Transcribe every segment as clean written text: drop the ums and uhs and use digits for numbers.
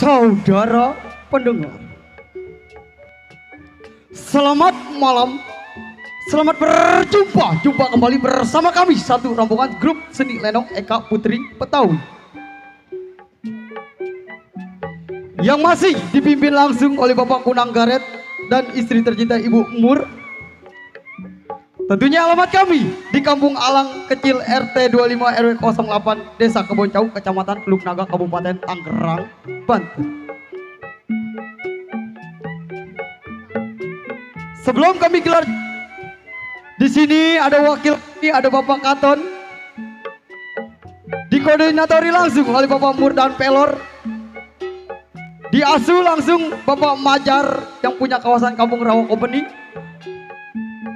Saudara pendengar, selamat malam. Selamat jumpa kembali bersama kami satu rombongan grup seni lenong Eka Putri Betawi yang masih dipimpin langsung oleh Bapak Kunang Garet dan istri tercinta Ibu Mur. Tentunya alamat kami di Kampung Alang Kecil RT 25 RW 08 Desa Keboncau, Kecamatan Teluk Naga, Kabupaten Tangerang, Banten. Sebelum kami gelar, di sini ada wakil, ada Bapak Katon, dikoordinatori langsung oleh Bapak Mur dan Pelor, diasuh langsung Bapak Majar yang punya kawasan Kampung Rawa Company.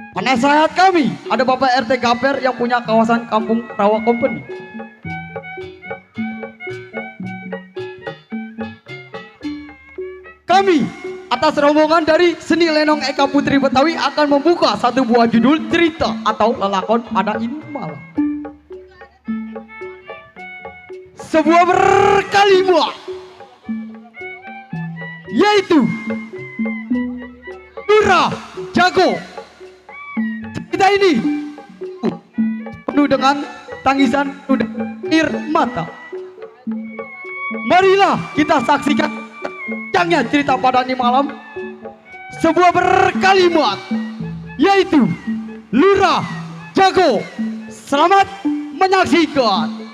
Penasehat kami ada Bapak RT Gaper yang punya kawasan Kampung Rawa Company. Kami atas rombongan dari seni lenong Eka Putri Betawi akan membuka satu buah judul cerita atau lelakon pada ini malam. Sebuah berkalimat yaitu Lurah Jago. Cerita ini penuh dengan tangisan, penuh dengan air mata. Marilah kita saksikan panjangnya cerita pada ini malam. Sebuah berkalimat yaitu Lurah Jago. Selamat menyaksikan.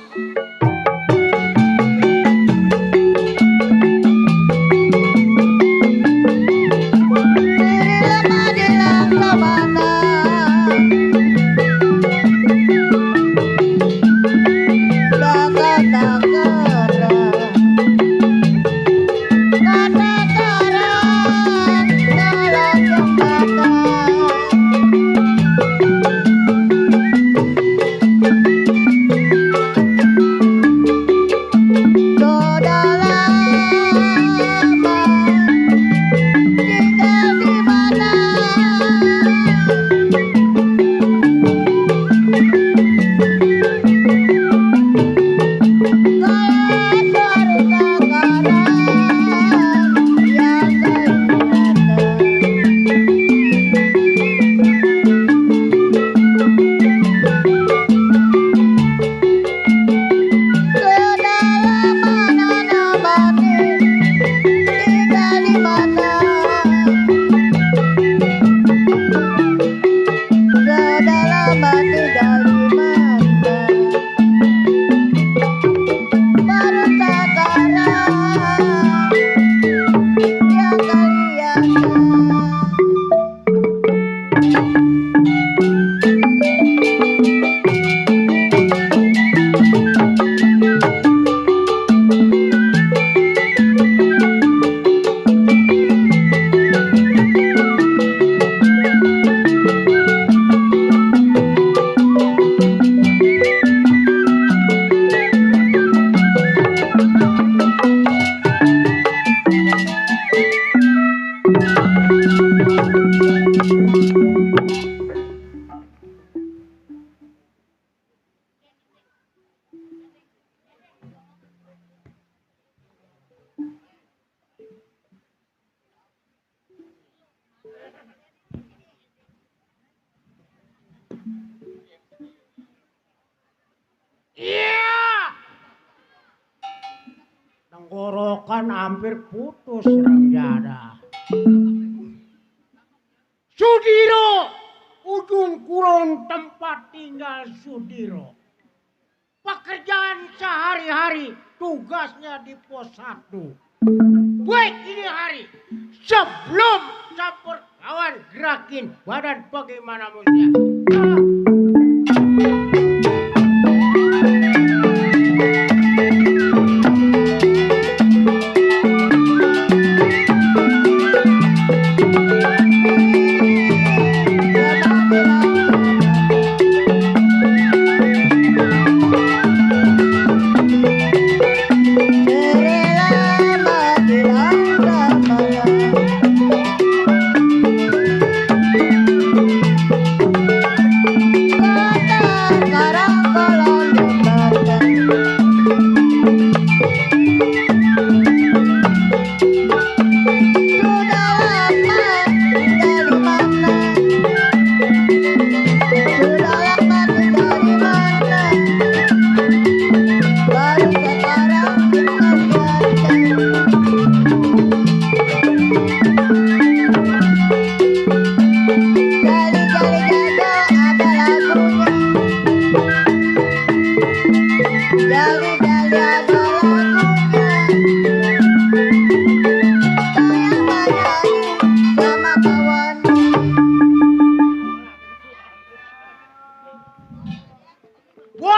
Tenggorokan hampir putus Rangjada. Sudiro, ujung kulon tempat tinggal Sudiro. Pekerjaan sehari-hari tugasnya di pos 1. Baik ini hari, sebelum campur kawan gerakin badan bagaimana mulia.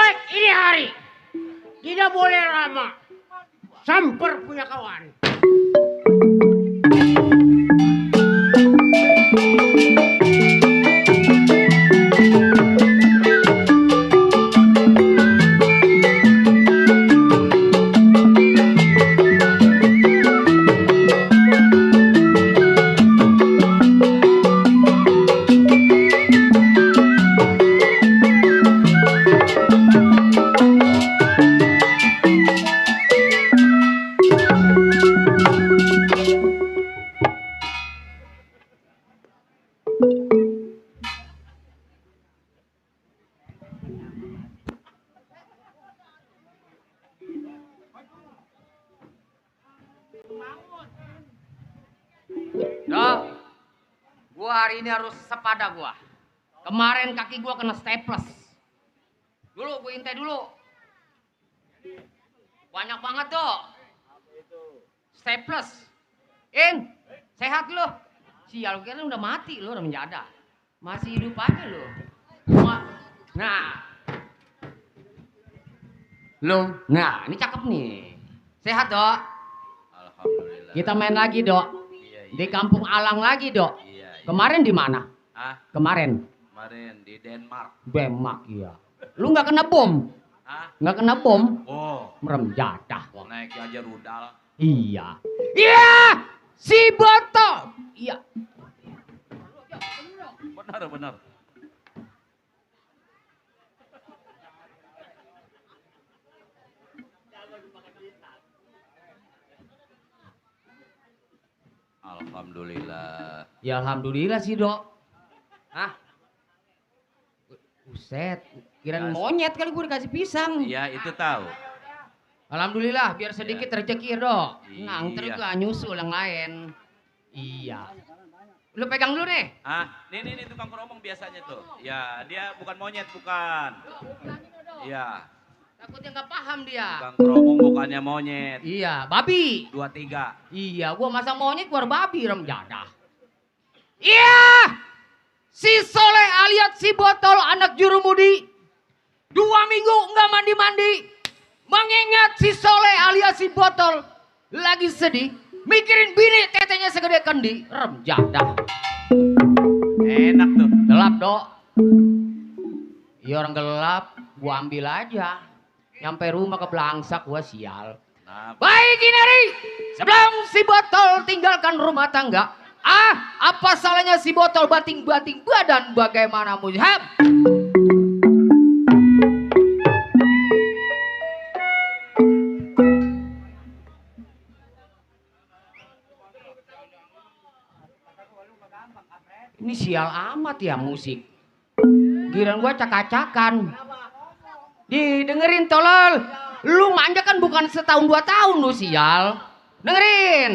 Baik, ini hari. Tidak boleh lama. Samper punya kawan. Dok, gua hari ini harus sepada gua. Kemarin kaki gua kena staples. Dulu gua intai dulu. Banyak banget, Dok. Staples. Sehat lu. Sial, kira udah mati lu, udah menjada. Masih hidup aja lu. Nah. Nah, ini cakep nih. Sehat, Dok. Alhamdulillah. Kita main lagi, Dok. Di Kampung Alang lagi, Dok. Iya. Kemarin di mana? Ah, Kemarin. kemarin di Denmark. Denmark, iya. Lu nggak kena bom? Ah, Nggak kena bom? oh, Merem jadah. naik aja rudal. Iya. Iya! Si botol! Iya. Benar, benar. Alhamdulillah. Ya alhamdulillah sih, Dok. Hah? Buset, kirain monyet kali gue dikasih pisang. Iya, itu tahu. Alhamdulillah, biar sedikit rezeki, Dok. Iya. Nganter gua nyusul yang lain. Iya. Lu pegang dulu nih. Ah, nih tukang keromong biasanya tuh. Ya, dia bukan monyet, bukan. Iya, Takutnya nggak paham dia. tukang keromong bukannya monyet. Iya, babi. 23. Iya, gua masa monyet keluar babi rem jadah. Iya! Si Soleh alias si botol anak jurumudi. 2 minggu nggak mandi-mandi. Mengingat si Soleh alias si botol lagi sedih. Mikirin bini tetenya segede kendi. Rem jadah. Enak tuh. Gelap, Dok. Iya orang gelap, gua ambil aja. Nyampe rumah kebelangsak gua sial. Nah, Baik ini hari, sebelum si botol tinggalkan rumah tangga. Apa salahnya si botol bating-bating badan bagaimana mujab? Ini sial amat ya musik. Giliran gua cak-cakan. Didengerin tolol. Lu manja kan bukan setahun 2 tahun lu sial. Dengerin.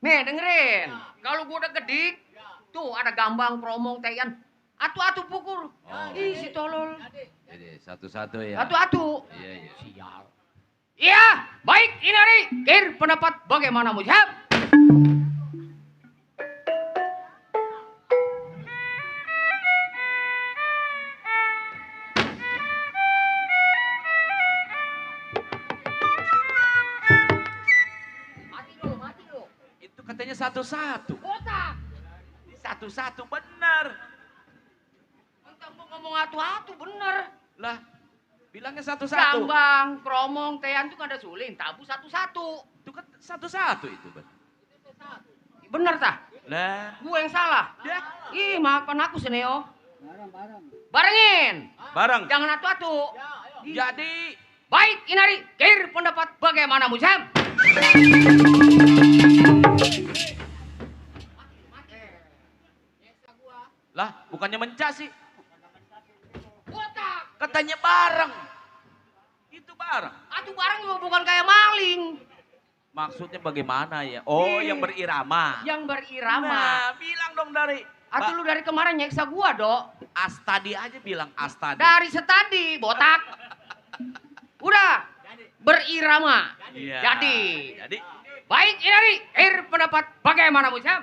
Nih dengerin. Kalau gua udah gedik, tuh ada gambang promong teyan. Atu-atu pukul. Oh. Ih si tolol. jadi satu-satu ya. Atu-atu. Iya, iya. Sial. Iya, baik ini hari. Kir pendapat bagaimana mujab? Mati lu. Itu katanya satu-satu. Botak. Satu-satu benar. Entang gua ngomong atu-atu bener. Lah, bilangnya satu-satu. Gambang, kromong, tean tuh kan ada suling, tabu satu-satu. Itu kan satu-satu itu, Bang. Bener tah? Lah, Gue yang salah. ya, Ih, maafkan aku Seneo. Barengin. bareng. Jangan atu-atu. Jadi, Baik, Inari, kir pendapat bagaimana Mujab? lah, bukannya mencah sih. Botak. Katanya bareng. Itu bareng. Atu bareng juga bukan kayak maling. Maksudnya bagaimana ya? Oh, Ih. yang berirama. Yang berirama. Nah, bilang dong dari Atu lu dari kemarin nyeksa gua, Dok. Astadi aja bilang Astadi. Dari setadi, botak. Udah. Berirama. Iya. Jadi. Baik, Inari, kir pendapat bagaimana Mujab?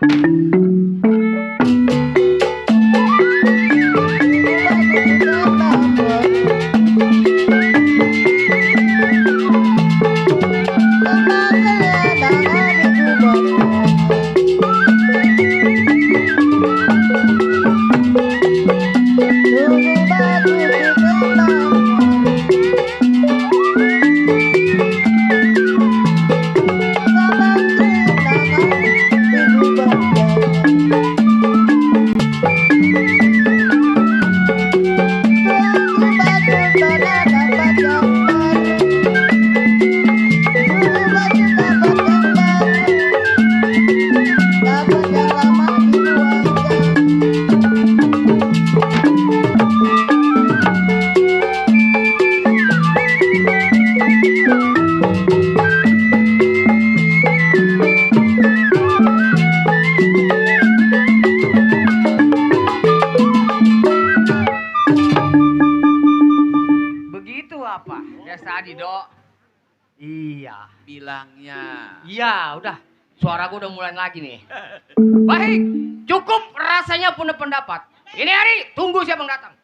Begitu apa? Ya tadi, Dok. Iya. Bilangnya. Iya, udah. Suara gue udah mulai lagi nih. Baik, cukup rasanya punya pendapat. Ini hari, tunggu siapa yang datang.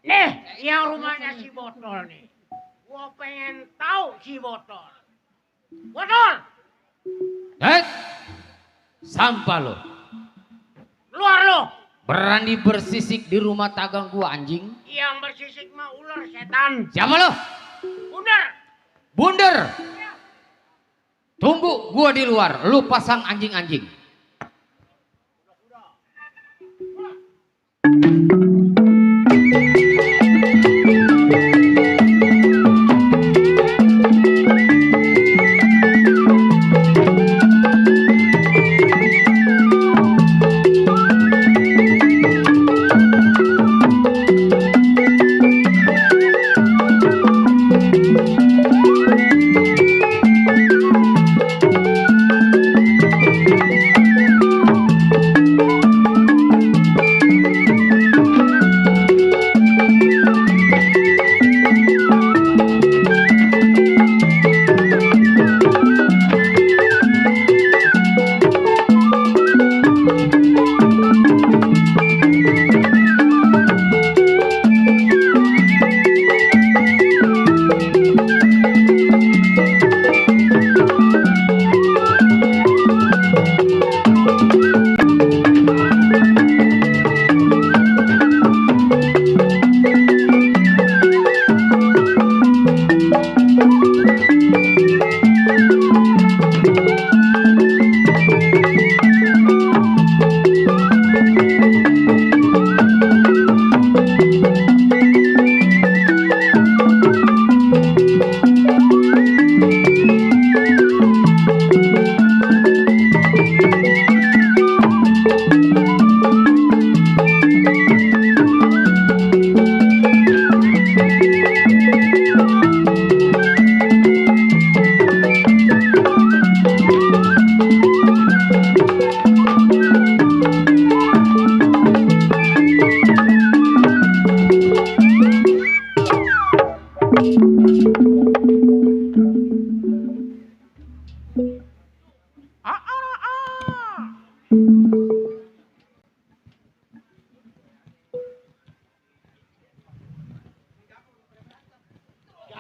Nih, yang rumahnya si Botol nih. Gua pengen tahu si Botol. Botol, Sampah lo. keluar lo. Berani bersisik di rumah tagang gua, anjing. Yang bersisik mah ular setan. Siapa lo? Udah. Bunder. Tunggu gua di luar. Lu pasang anjing-anjing.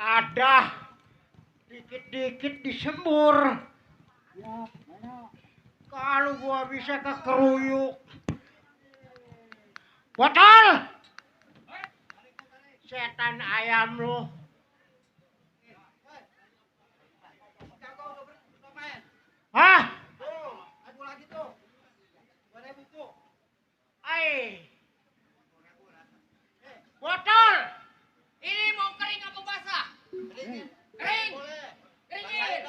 Ada dikit-dikit disembur. Kalau gua bisa kekeruyuk. Botol! Setan ayam lu. Hah? Ai. Botol! Ini mau kering apa basah? Kering. Keringin.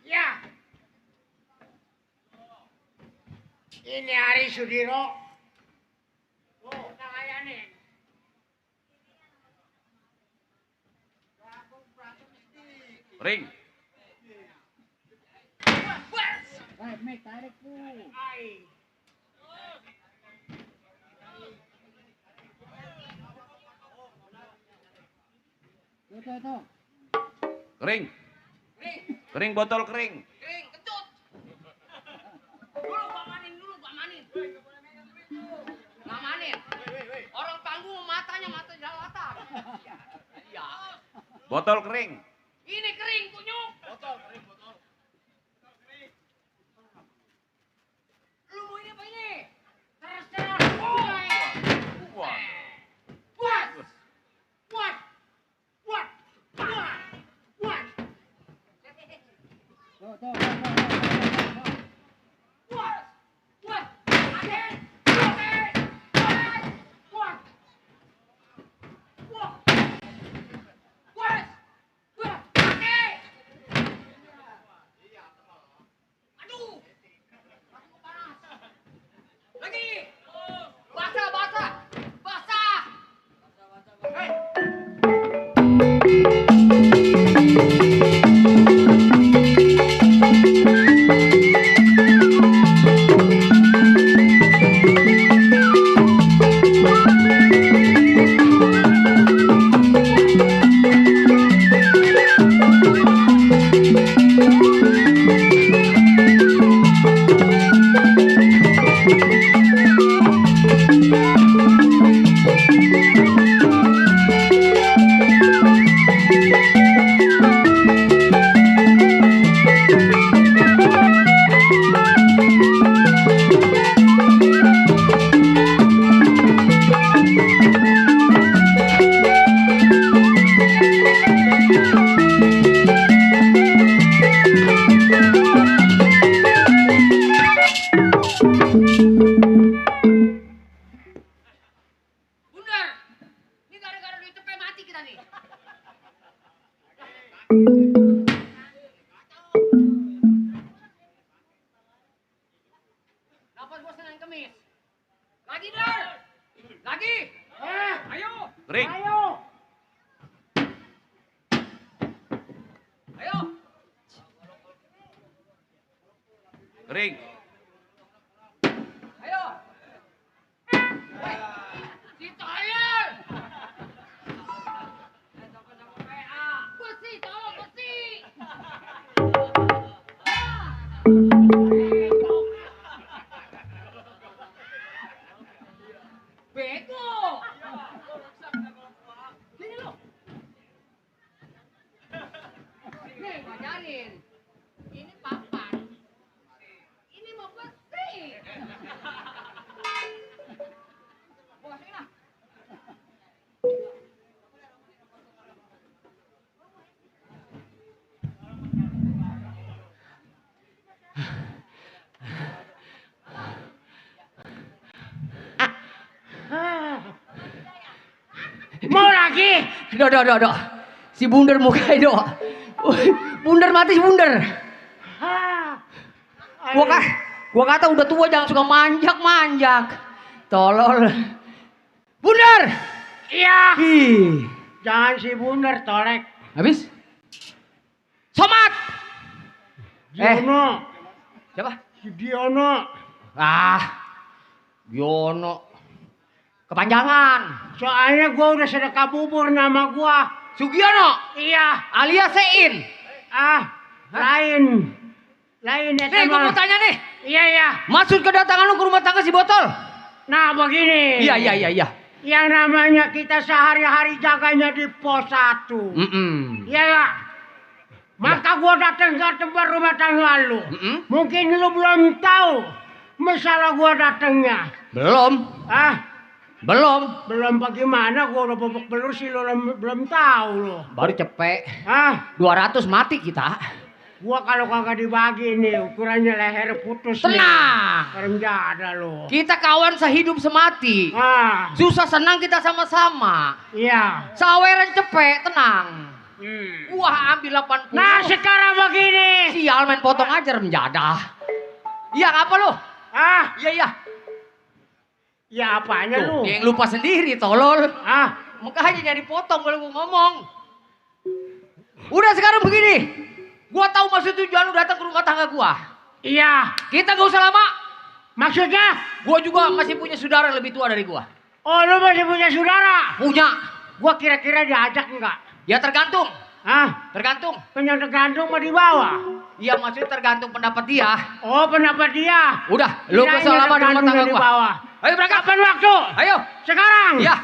Ya. Ini Ari Sudiro. Tuh, kita layanin. Ring. Ai. Kering. Kering botol kering. Kering, kecut. Dulu gua amanin. Ngamanin. Orang panggung matanya mata jalatan. Iya. Botol kering. Ini kering, kunyuk. Lu mau ini apa ini? Terserah. Wah. Puas. Puas. Puas. Puas. Puas. Puas. Puas. Aden. Aden. Puas. Puas. Puas. Puas. Aden. Aduh. Panas. Lagi. Basah. Bundar. Ini gara-gara duit cepet mati kita nih. Dapat gua Senin Kemis. Lagi, Dar. Lagi. Ayo. Kering. Ayo. Ayo. Kering. Ayo. Woi. Si Toyol. Besi, tolong besi. Bego. Sini lo. Nih, ngajarin. Ini papan. Ini mau besi. Bawa sini lah. Mau lagi? Do. Si Bundar mukai do. Bundar mati si Bundar. Gua kata udah tua jangan suka manjak. Tolol. Bundar. Iya. Ih. Jangan si Bundar tolek. Habis? Somat. Diono. Siapa? Si Diono. Yono. Kepanjangan. Soalnya gua udah sedekah bubur nama gua. Sugiono. Iya. Alias Sein. Lain ya Nih gua mau tanya nih. Iya. Maksud kedatangan lu ke rumah tangga si Botol? Nah begini. Iya. Yang namanya kita sehari-hari jaganya di pos 1. Iya gak? Maka gua datang ke tempat rumah tangga lu. Mungkin lu belum tahu masalah gua datangnya. Belum. Belum bagaimana gua udah babak belur sih lu belum tahu lu. Baru cepet. 200 mati kita. Gua kalau kagak dibagi nih ukurannya leher putus. Tenang. Serem dada lu. Kita kawan sehidup semati. Susah senang kita sama-sama. Iya. Saweran cepet, tenang. Wah ambil 80. Nah sekarang begini. Sial main potong aja rem jadah. Iya apa lu? Ah, Iya, iya. ya apanya Tuh, lu? yang lupa sendiri, tolol. Ah, Makanya jadi potong kalau gua ngomong. Udah sekarang begini. Gua tahu maksud tujuan lu datang ke rumah tangga gua. iya. Kita gak usah lama. Maksudnya? Gua juga masih punya saudara yang lebih tua dari gua. Oh, lu masih punya saudara? Punya. Gua kira-kira diajak enggak? Ya tergantung. Hah? Tergantung. Yang tergantung mau dibawa? Iya maksudnya tergantung pendapat dia. Oh, pendapat dia. Udah, lu gak usah lama di rumah tangga gua. Dibawa. Ayo berangkat. Kapan waktu? Ayo. Sekarang? Iya.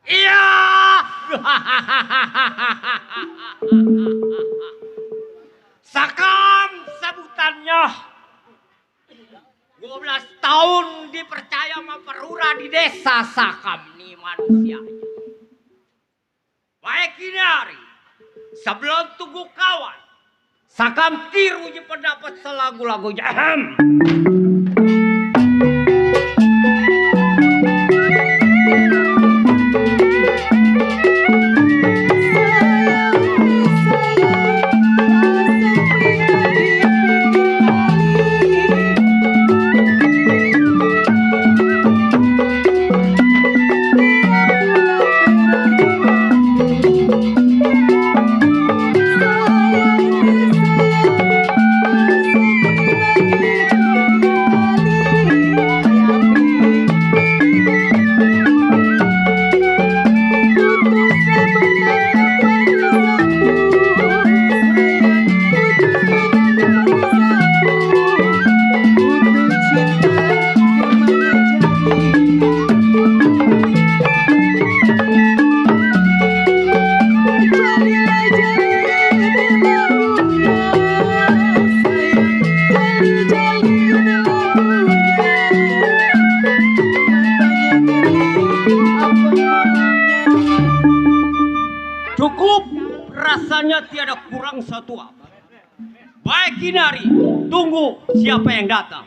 Iya. Sakam sebutannya 12 tahun dipercaya sama perura di desa Sakam nih manusianya. Baik ini hari sebelum tunggu kawan Sakam tiru je pendapat selagu-lagu jaham. Cukup rasanya tiada kurang satu apa. Baik Kinari, tunggu siapa yang datang.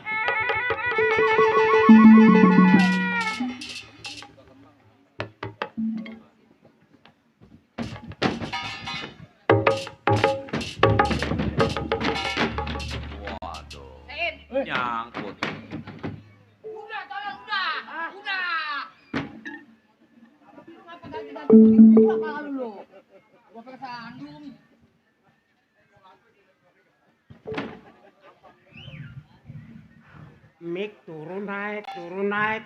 Waduh. Nyangkut. Udah, tolong udah. Udah. Kenapa ganti-ganti begitu pala lu? Gua pakai sandung. Mik turun naik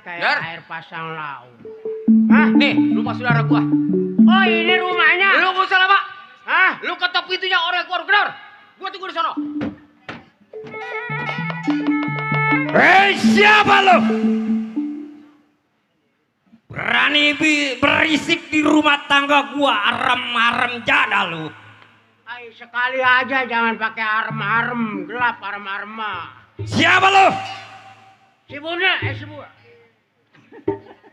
kayak Dar. air pasang laut. Hah? Nih, rumah saudara gua. Oh, ini rumahnya? Lu gak usah lama. Hah? Lu ketok pintunya orang keluar gedor. Gua tunggu di sono. Hei, siapa lo? Berani berisik di rumah tangga gua, arem-arem jada lu. Ay, sekali aja jangan pakai arem-arem, gelap arem-arem mah. Siapa lo? Si Bunda, si Bunda.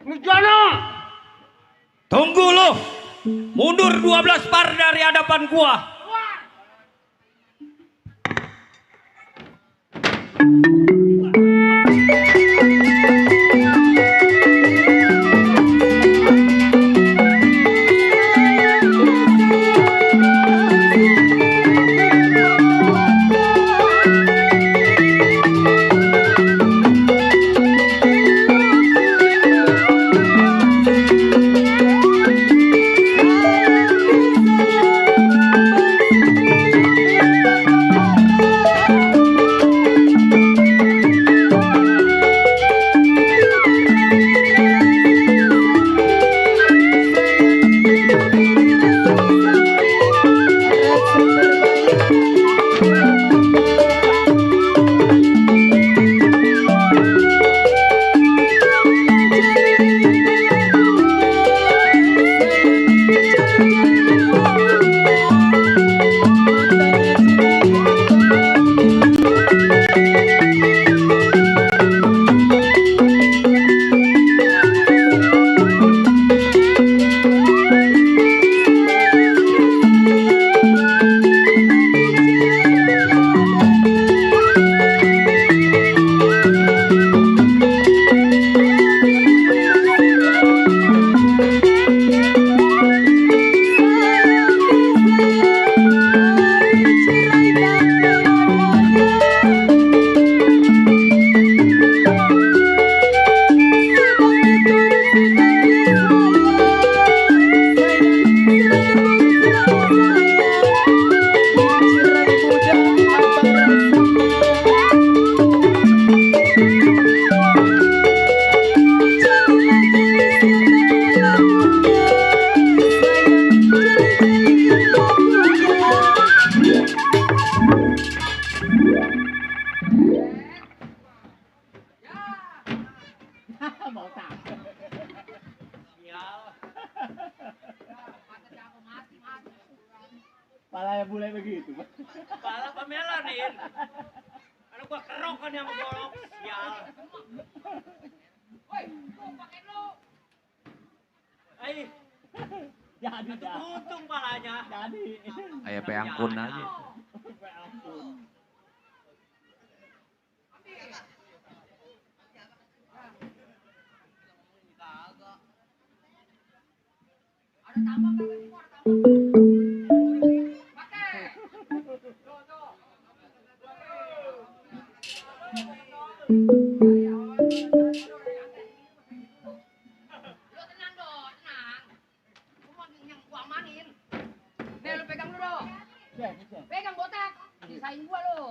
Mujono. Tunggu lo. Mundur 12 par dari hadapan gua. Kepala bule begitu. Kepala pamela nih. Anak gua kerokan yang golok. Sial. Ai. Jadi Untung palanya. Jadi. Kayak peangkun aja. Nih lu pegang dulu. Pegang botak. Sisain gua lu.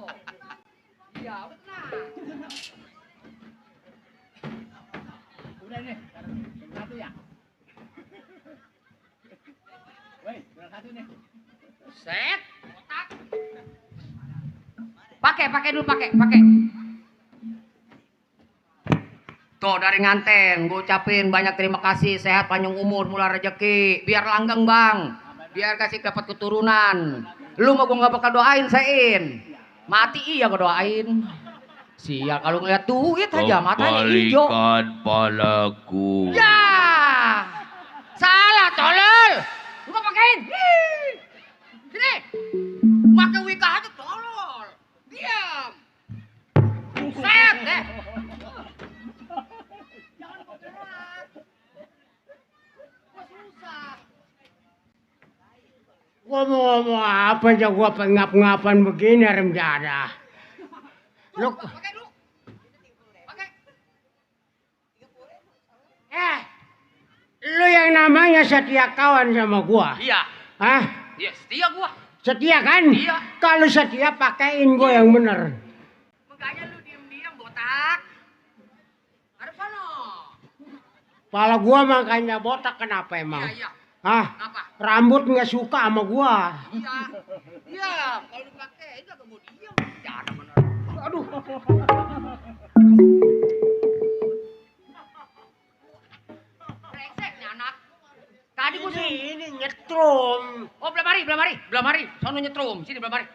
Iya, udah tenang. Udah nih. Satu ya. Woi, satu nih. Set. Botak. Pakai dulu, pakai. Tuh dari nganten, gue ucapin banyak terima kasih, sehat panjang umur, mula rezeki, biar langgeng bang, biar kasih dapat keturunan. Lu mau gue nggak bakal doain, Sein. Mati iya gue doain. Sial kalau ngeliat duit aja matanya hijau. Kembalikan palaku. Ya, salah tolol. Lu mau pakein? Sini, pakai wika aja tolol. Diam. Set deh. Gua mau ngomong apa aja gua pengap-ngapan begini rem jadah. Lu Pakai dulu. Pakai. lu yang namanya setia kawan sama gua. Iya. Hah? Iya, setia gua. Setia kan? Iya. Kalau setia pakein gua yang bener. Makanya lu diem-diem botak. Ada sono. Kepala gua makanya botak kenapa emang? Iya. Hah? Apa? Rambut nggak suka sama gua. Iya. Iya, kalau dipakai itu agak mau diem. Jangan bener. Aduh. Brengsek nih anak. Tadi gua suruh. Ini nyetrum. Oh, belum mari. Sono nyetrum. Sini belum mari.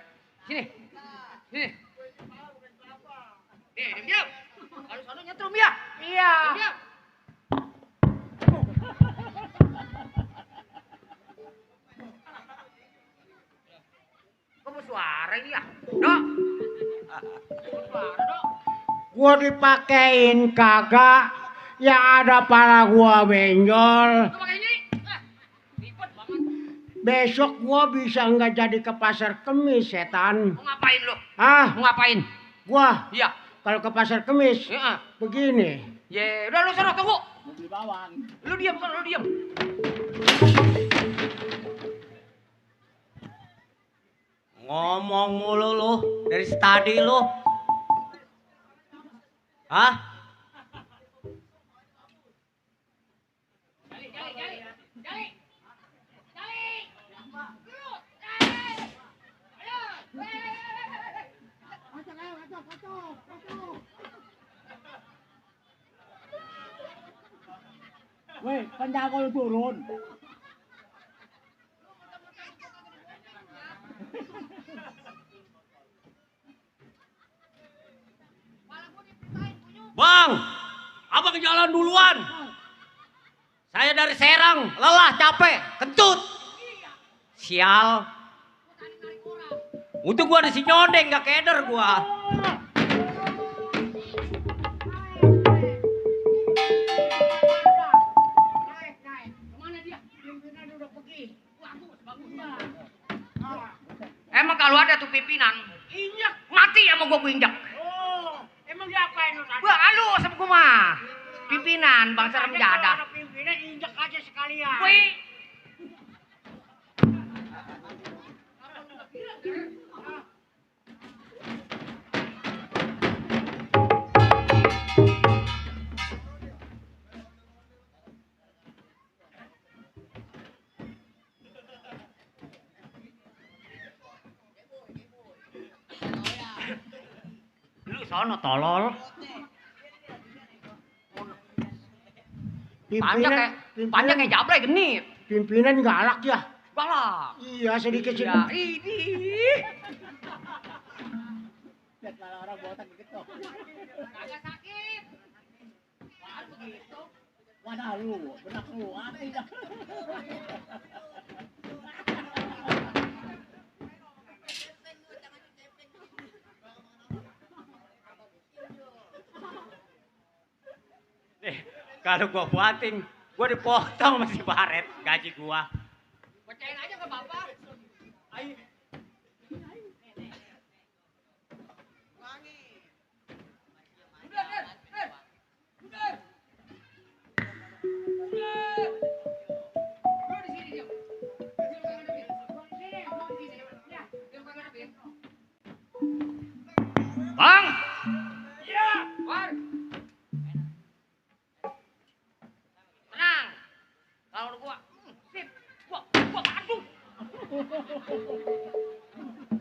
Sini. Diam. Kalau sono nyetrum ya. Iya. Diam. Kamu suara ini ya? Dok. Suara, Dok. Gua dipakein kagak. Yang ada pala gua benjol. Lu pakai ini. Ribet banget. Besok gua bisa nggak jadi ke pasar Kemis, setan. Mau ngapain lu? Ah, Mau ngapain? gua Iya. kalau ke pasar Kemis Heeh. begini. Ya, udah lu sono tunggu. Mobil bawang. Lu diam, sono lu diam. Ngomong mulu lu dari tadi lu. Hah? Weh, kan jago lu turun. Bang, abang jalan duluan. Saya dari Serang, lelah, capek, kentut. Sial. Untuk gua di si nyodeng, gak keder gua. Emang kalau ada tuh pimpinan, injak mati sama gua injak. Oh, emang diapain lu tadi? Gua alu sama gua mah. Pimpinan bangsa rem jadah. Pimpinan injek aja sekalian. Wih. Lu sono tolol. Panjang kayak jablay genit. Pimpinan galak ya. Galak. Iya sedikit Ya, sedikit. ini. Kalau orang botak begitu. Kagak sakit. Apaan begitu? Wadah lu, benak lu, hati dah. Kalau gua buatin, gua dipotong sama si Baret gaji gua. Pecahin aja ke bapak. Udah, Der. Udah. Lu di sini, Jom. Bang! Iya. War. Tenang. Kalau gua, sip. Gua bantu.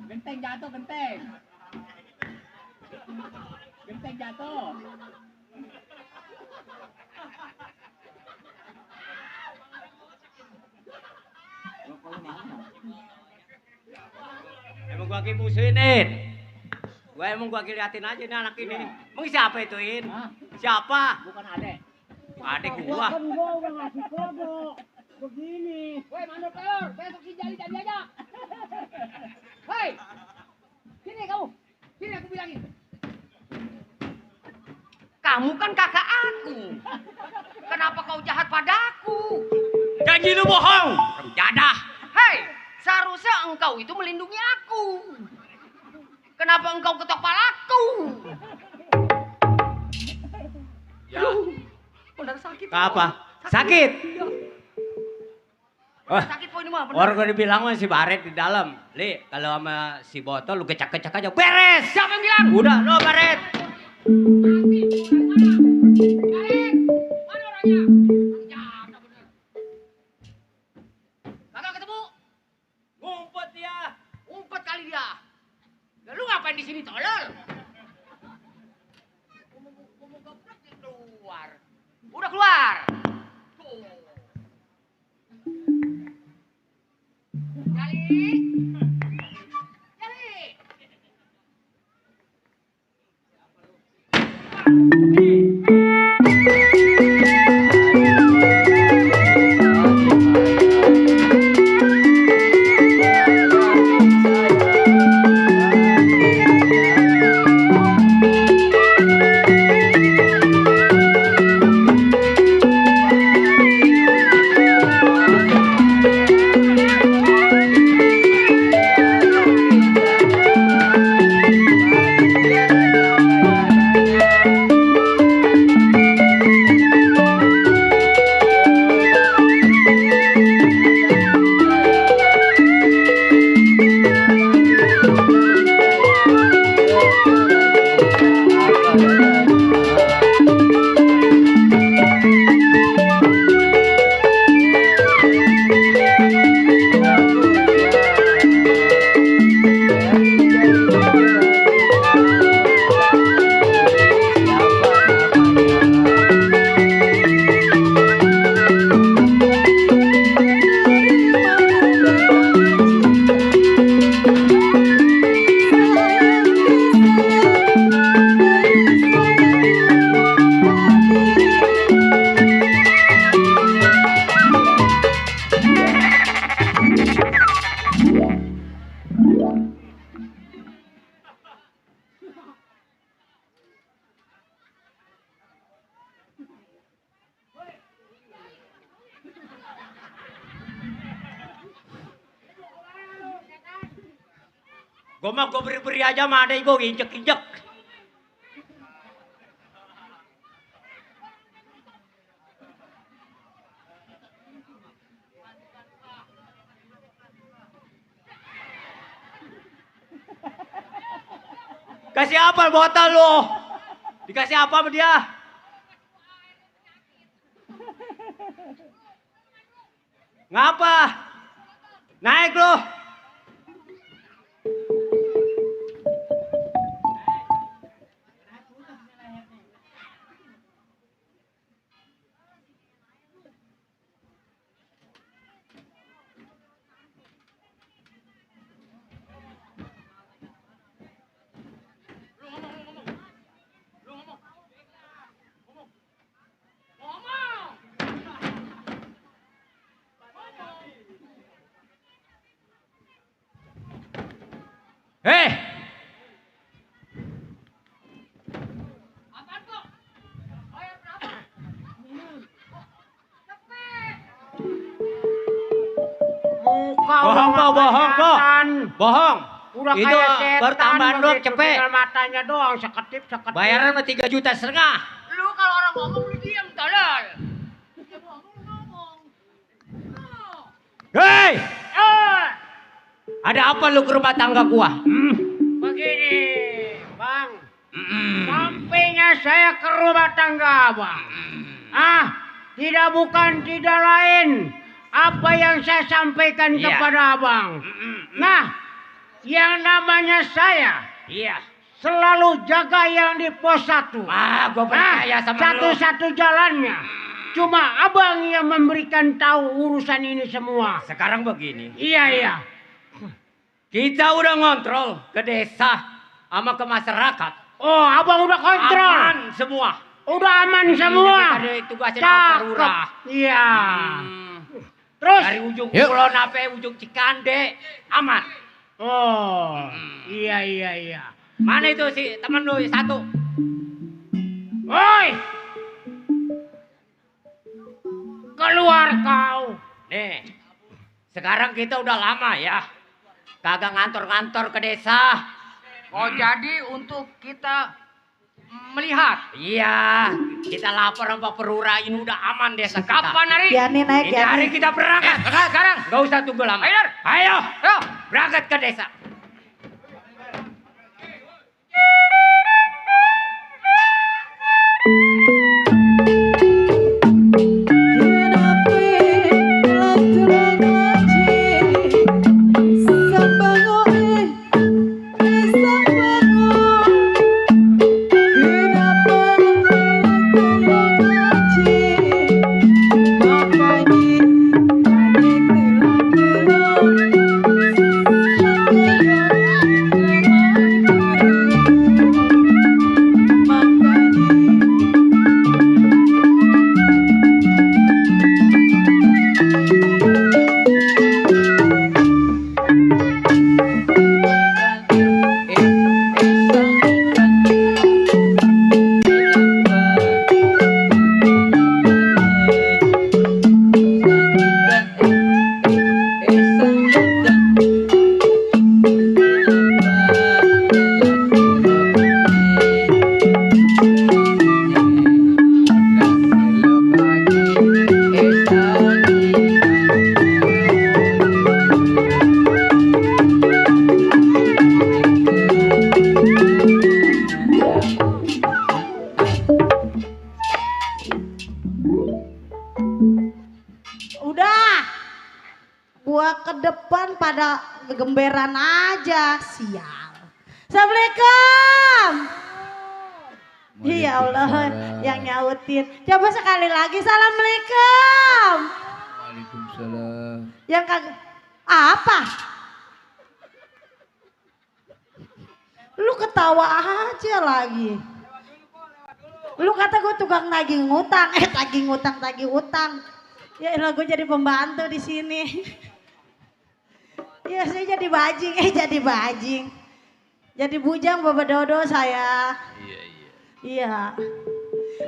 Genteng jatuh, genteng. Genteng jatuh. Emang gua lagi musuhin. Gua lagi liatin aja nih anak ini. Emang siapa itu, In? Hah? Siapa? Bukan adek. Adik gua. Kan gua udah ngasih kode. Begini. Woi, mandor telur, besok si Jali tadi aja. Hei, sini kamu. Sini aku bilangin. Kamu kan kakak aku. Kenapa kau jahat padaku? Janji lu bohong. Jadah. Hei, seharusnya engkau itu melindungi aku. Kenapa engkau ketok palaku? Ya. Benar sakit. Apa? Sakit. Wah, Sakit po ini mah, benar. orang gua dibilang sama si Baret di dalam. Li, kalau sama si Botol lu kecak-kecak aja. Beres. Siapa yang bilang? Udah, lo Baret. Mana orangnya? Jaga bener. Kagak ketemu. Ngumpet dia. Umpet kali dia. Ya lu ngapain di sini tolol? Ngomong geblek dia keluar. Udah keluar. Tuh. Jali. Jali. Gua beri-beri aja sama adek gua injek-injek. Kasih apa botol lu? Dikasih apa sama dia? Ngapa? Naik lu. Eh, Muka bohong udah kau, bohong kau. kelihatan. Bohong. Udah Itu kayak setan bertambahan doang begitu, cepet. tinggal matanya doang seketip. Bayaran mah 3,5 juta. Lu kalau orang ngomong lu diam tolol. Hei, Eh, ada apa lu ke rumah tangga gua? begini, Bang. Sampainya saya ke rumah tangga Abang. Tidak lain apa yang saya sampaikan Iya. kepada Abang. Nah, yang namanya saya Iya. selalu jaga yang di pos 1. Gua percaya sama lu. Satu-satu jalannya. Cuma Abang yang memberikan tahu urusan ini semua. Sekarang begini. Iya. Kita udah ngontrol ke desa sama ke masyarakat. Oh, Abang udah kontrol. Aman semua. Udah aman semua. Ada tugasnya Pak Cakep. Lurah. Iya. Terus? Dari ujung Kulon sampai ujung Cikande aman. Oh, iya. Mana itu si temen lu satu? Woi! Keluar kau. Nih, sekarang kita udah lama ya. Kagak ngantor-ngantor ke desa. Oh jadi untuk kita melihat. Iya, kita lapor sama Perura ini udah aman desa kita. Kapan hari? Ya nih naik Ini ya hari nih. kita berangkat. Sekarang. Gak usah tunggu lama. Ayo, Dar. Ayo, Ayo. berangkat ke desa. Udah. Gua ke depan pada gemberan aja. Sial. Assalamualaikum. Ya Allah yang nyautin. Coba sekali lagi. Assalamualaikum. Waalaikumsalam. Yang kagak. Apa? Lu ketawa aja lagi. Lu kata gue tukang nagih ngutang. Tagih utang. Ya elah gue jadi pembantu di sini. Ya saya jadi bajing. Jadi bujang Bapak Dodo saya. Iya.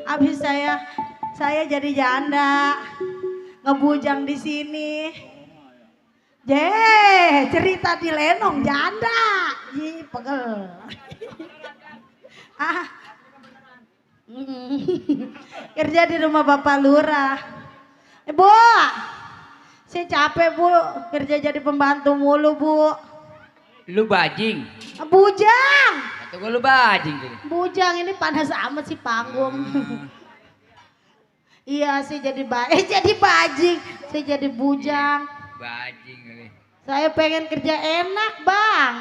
Habis saya jadi janda. Ngebujang di sini. Cerita di Lenong janda. Pegel. Kerja di rumah Bapak Lurah. Bu, saya capek Bu, kerja jadi pembantu mulu Bu. Lu bajing. Bujang. Kata gua lu bajing. Bujang ini panas amat sih panggung. Iya, saya jadi bajing, saya jadi bujang. Bajing kali. Saya pengen kerja enak Bang.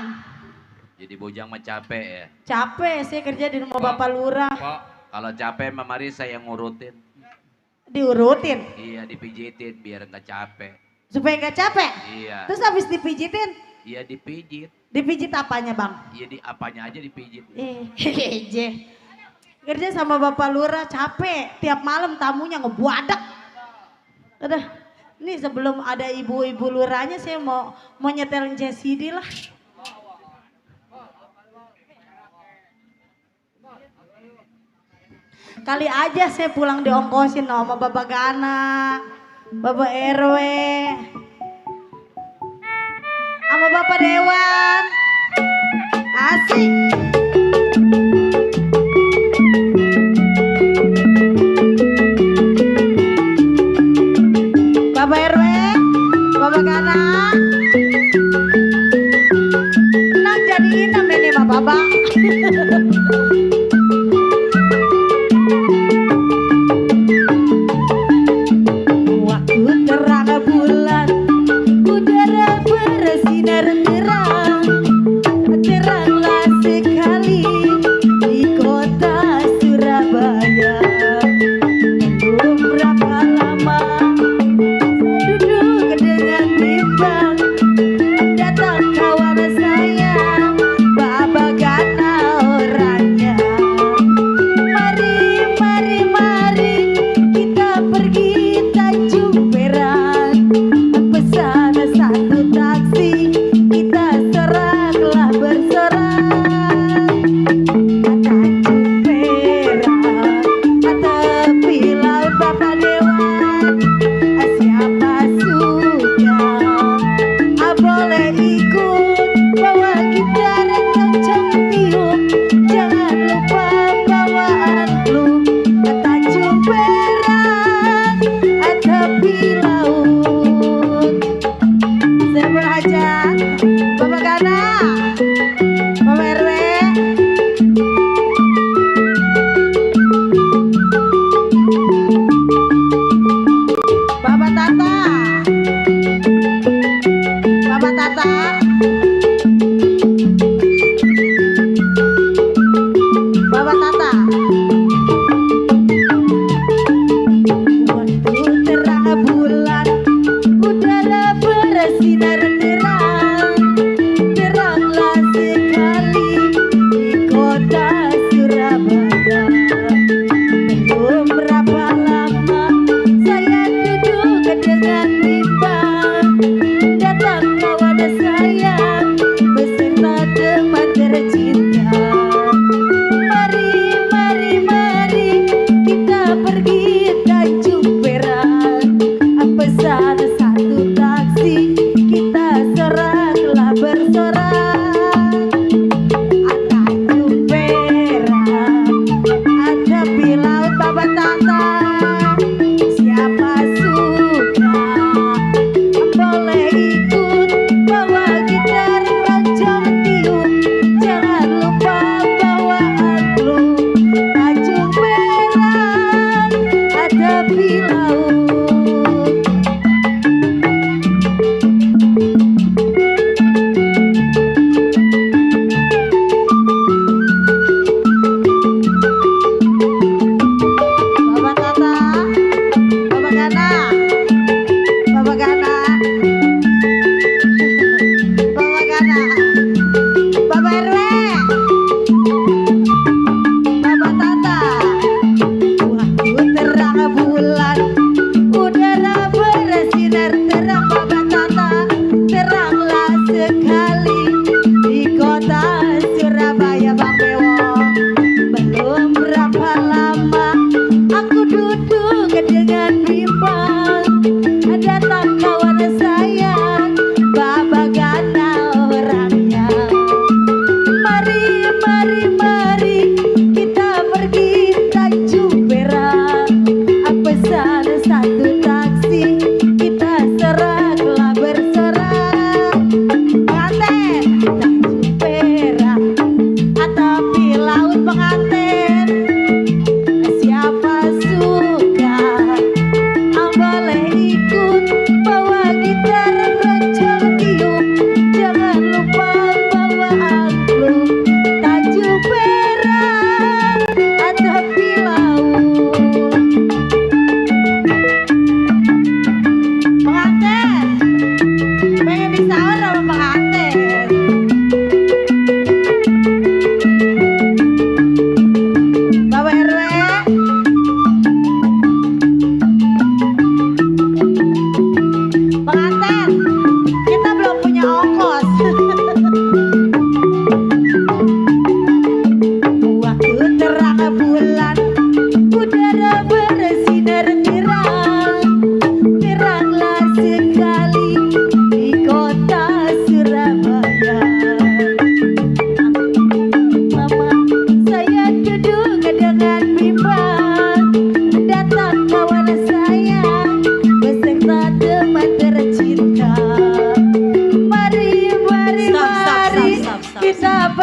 Jadi bujang mah capek ya. Capek, saya kerja di rumah Bapak Lurah. Kok kalau capek memari saya ngurutin. Diurutin, Iya dipijitin biar nggak capek. supaya nggak capek. Iya. Terus habis dipijitin, Iya dipijit. dipijit apanya Bang? Iya di apanya aja dipijit. Hehehe. Kerja sama Bapak Lurah capek, tiap malam tamunya ngebuadak. Udah, nih sebelum ada ibu-ibu lurahnya saya mau nyetelin CD lah. Kali aja saya pulang diongkosin sama Bapak Gana, Bapak RW, sama Bapak Dewan. Asik. Bapak RW, Bapak Gana. Nang jadiin namanya Pak Bapak. Waktu terang bulan, udara bersinar terang, teranglah sekali di kota Surabaya. Belum berapa lama duduk dengan bimbang, datang kawan saya, Bapak Gana orangnya. Mari, mari, mari kita pergi Tanjung Perak, pesan satu taksi, kita seraklah bersorak. Tanjung Perak, tepi laut Bapak Dewan, siapa suka boleh ikut, bawa gitar kencang tiup, jangan lupa bawa angklung. Tanjung Perak, tepi laut. Saya berhajat, Bapak Gana, Bapak RW. Bapak Tata, Bapak Tata, Bapak Tata. Waktu terang bulan, udara bersinar terang, teranglah sekali di kota Surabaya. Belum berapa lama saya duduk dengan bimbang, datang kawan saya beserta teman tercinta. Mari, mari, mari kita pergi Tanjung Perak, pesan satu taksi, kita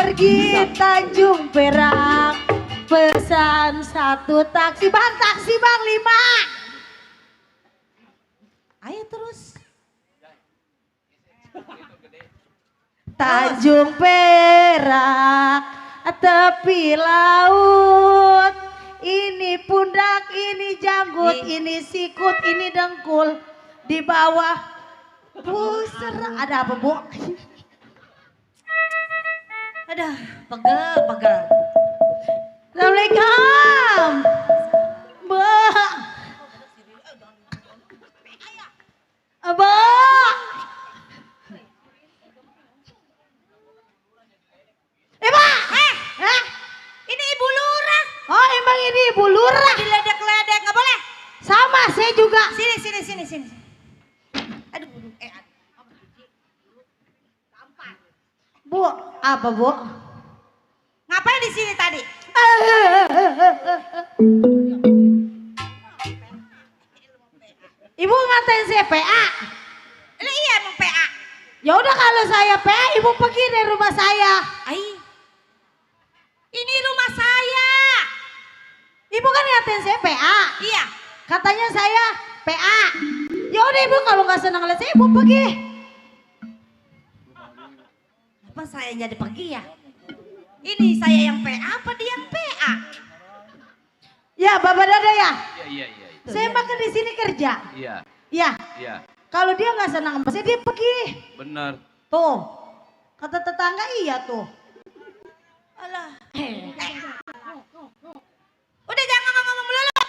pergi Tanjung Perak. Pesan satu taksi bang 5. Ayo terus. Tanjung Perak, tepi laut. Ini pundak, ini janggut, ini sikut, ini dengkul. Di bawah buser. Ada apa, Bu? Aduh, pegel. Assalamualaikum. Mbak. Mbak. Mbak. Ini Ibu Lurah. Oh, emang ini Ibu Lurah. Diledek-ledek, nggak boleh. Sama, saya juga. Sini. Aduh, Bu, apa, Bu? ngapain di sini tadi? Ibu ngatain saya PA. Iya emang PA. Ya udah kalau saya PA, Ibu pergi dari rumah saya. Ini rumah saya. Ibu kan ngatain saya PA. Iya. Katanya saya PA. Ya udah Ibu kalau nggak senang lihat saya, Ibu pergi. Apa saya jadi pergi ya? Ini saya yang PA apa dia yang PA? Ya, Bapak Dada ya. Iya. Saya makan di sini kerja. Iya. Ya. Iya. Kalau dia nggak senang sama saya, dia pergi. Bener. Tuh. Kata tetangga iya tuh. Alah. Udah jangan ngomong melulu.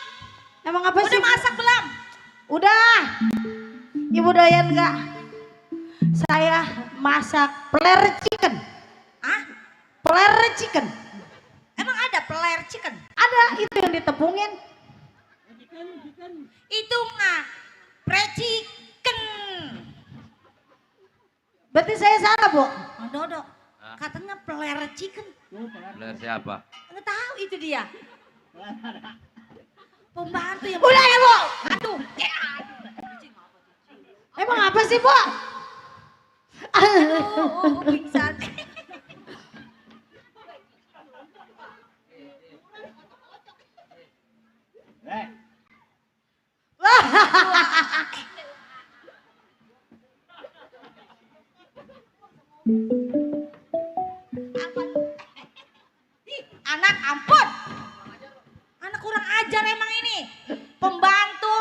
Emang apa sih? Udah masak belum? Udah. Ibu doyan nggak? Saya masak peler chicken. Hah? Peler chicken. Emang ada peler chicken? Ada, itu yang ditepungin. Itu mah pre-chicken. Berarti saya salah, Bu. Oh, Dodo, katanya peler chicken. Bener siapa? Nggak tahu itu dia. Pembantu yang... Udah ya, Bu. Aduh. Emang apa sih, Bu? Oh, pingsan. Anak ampun. Anak kurang ajar emang ini. Pembantu.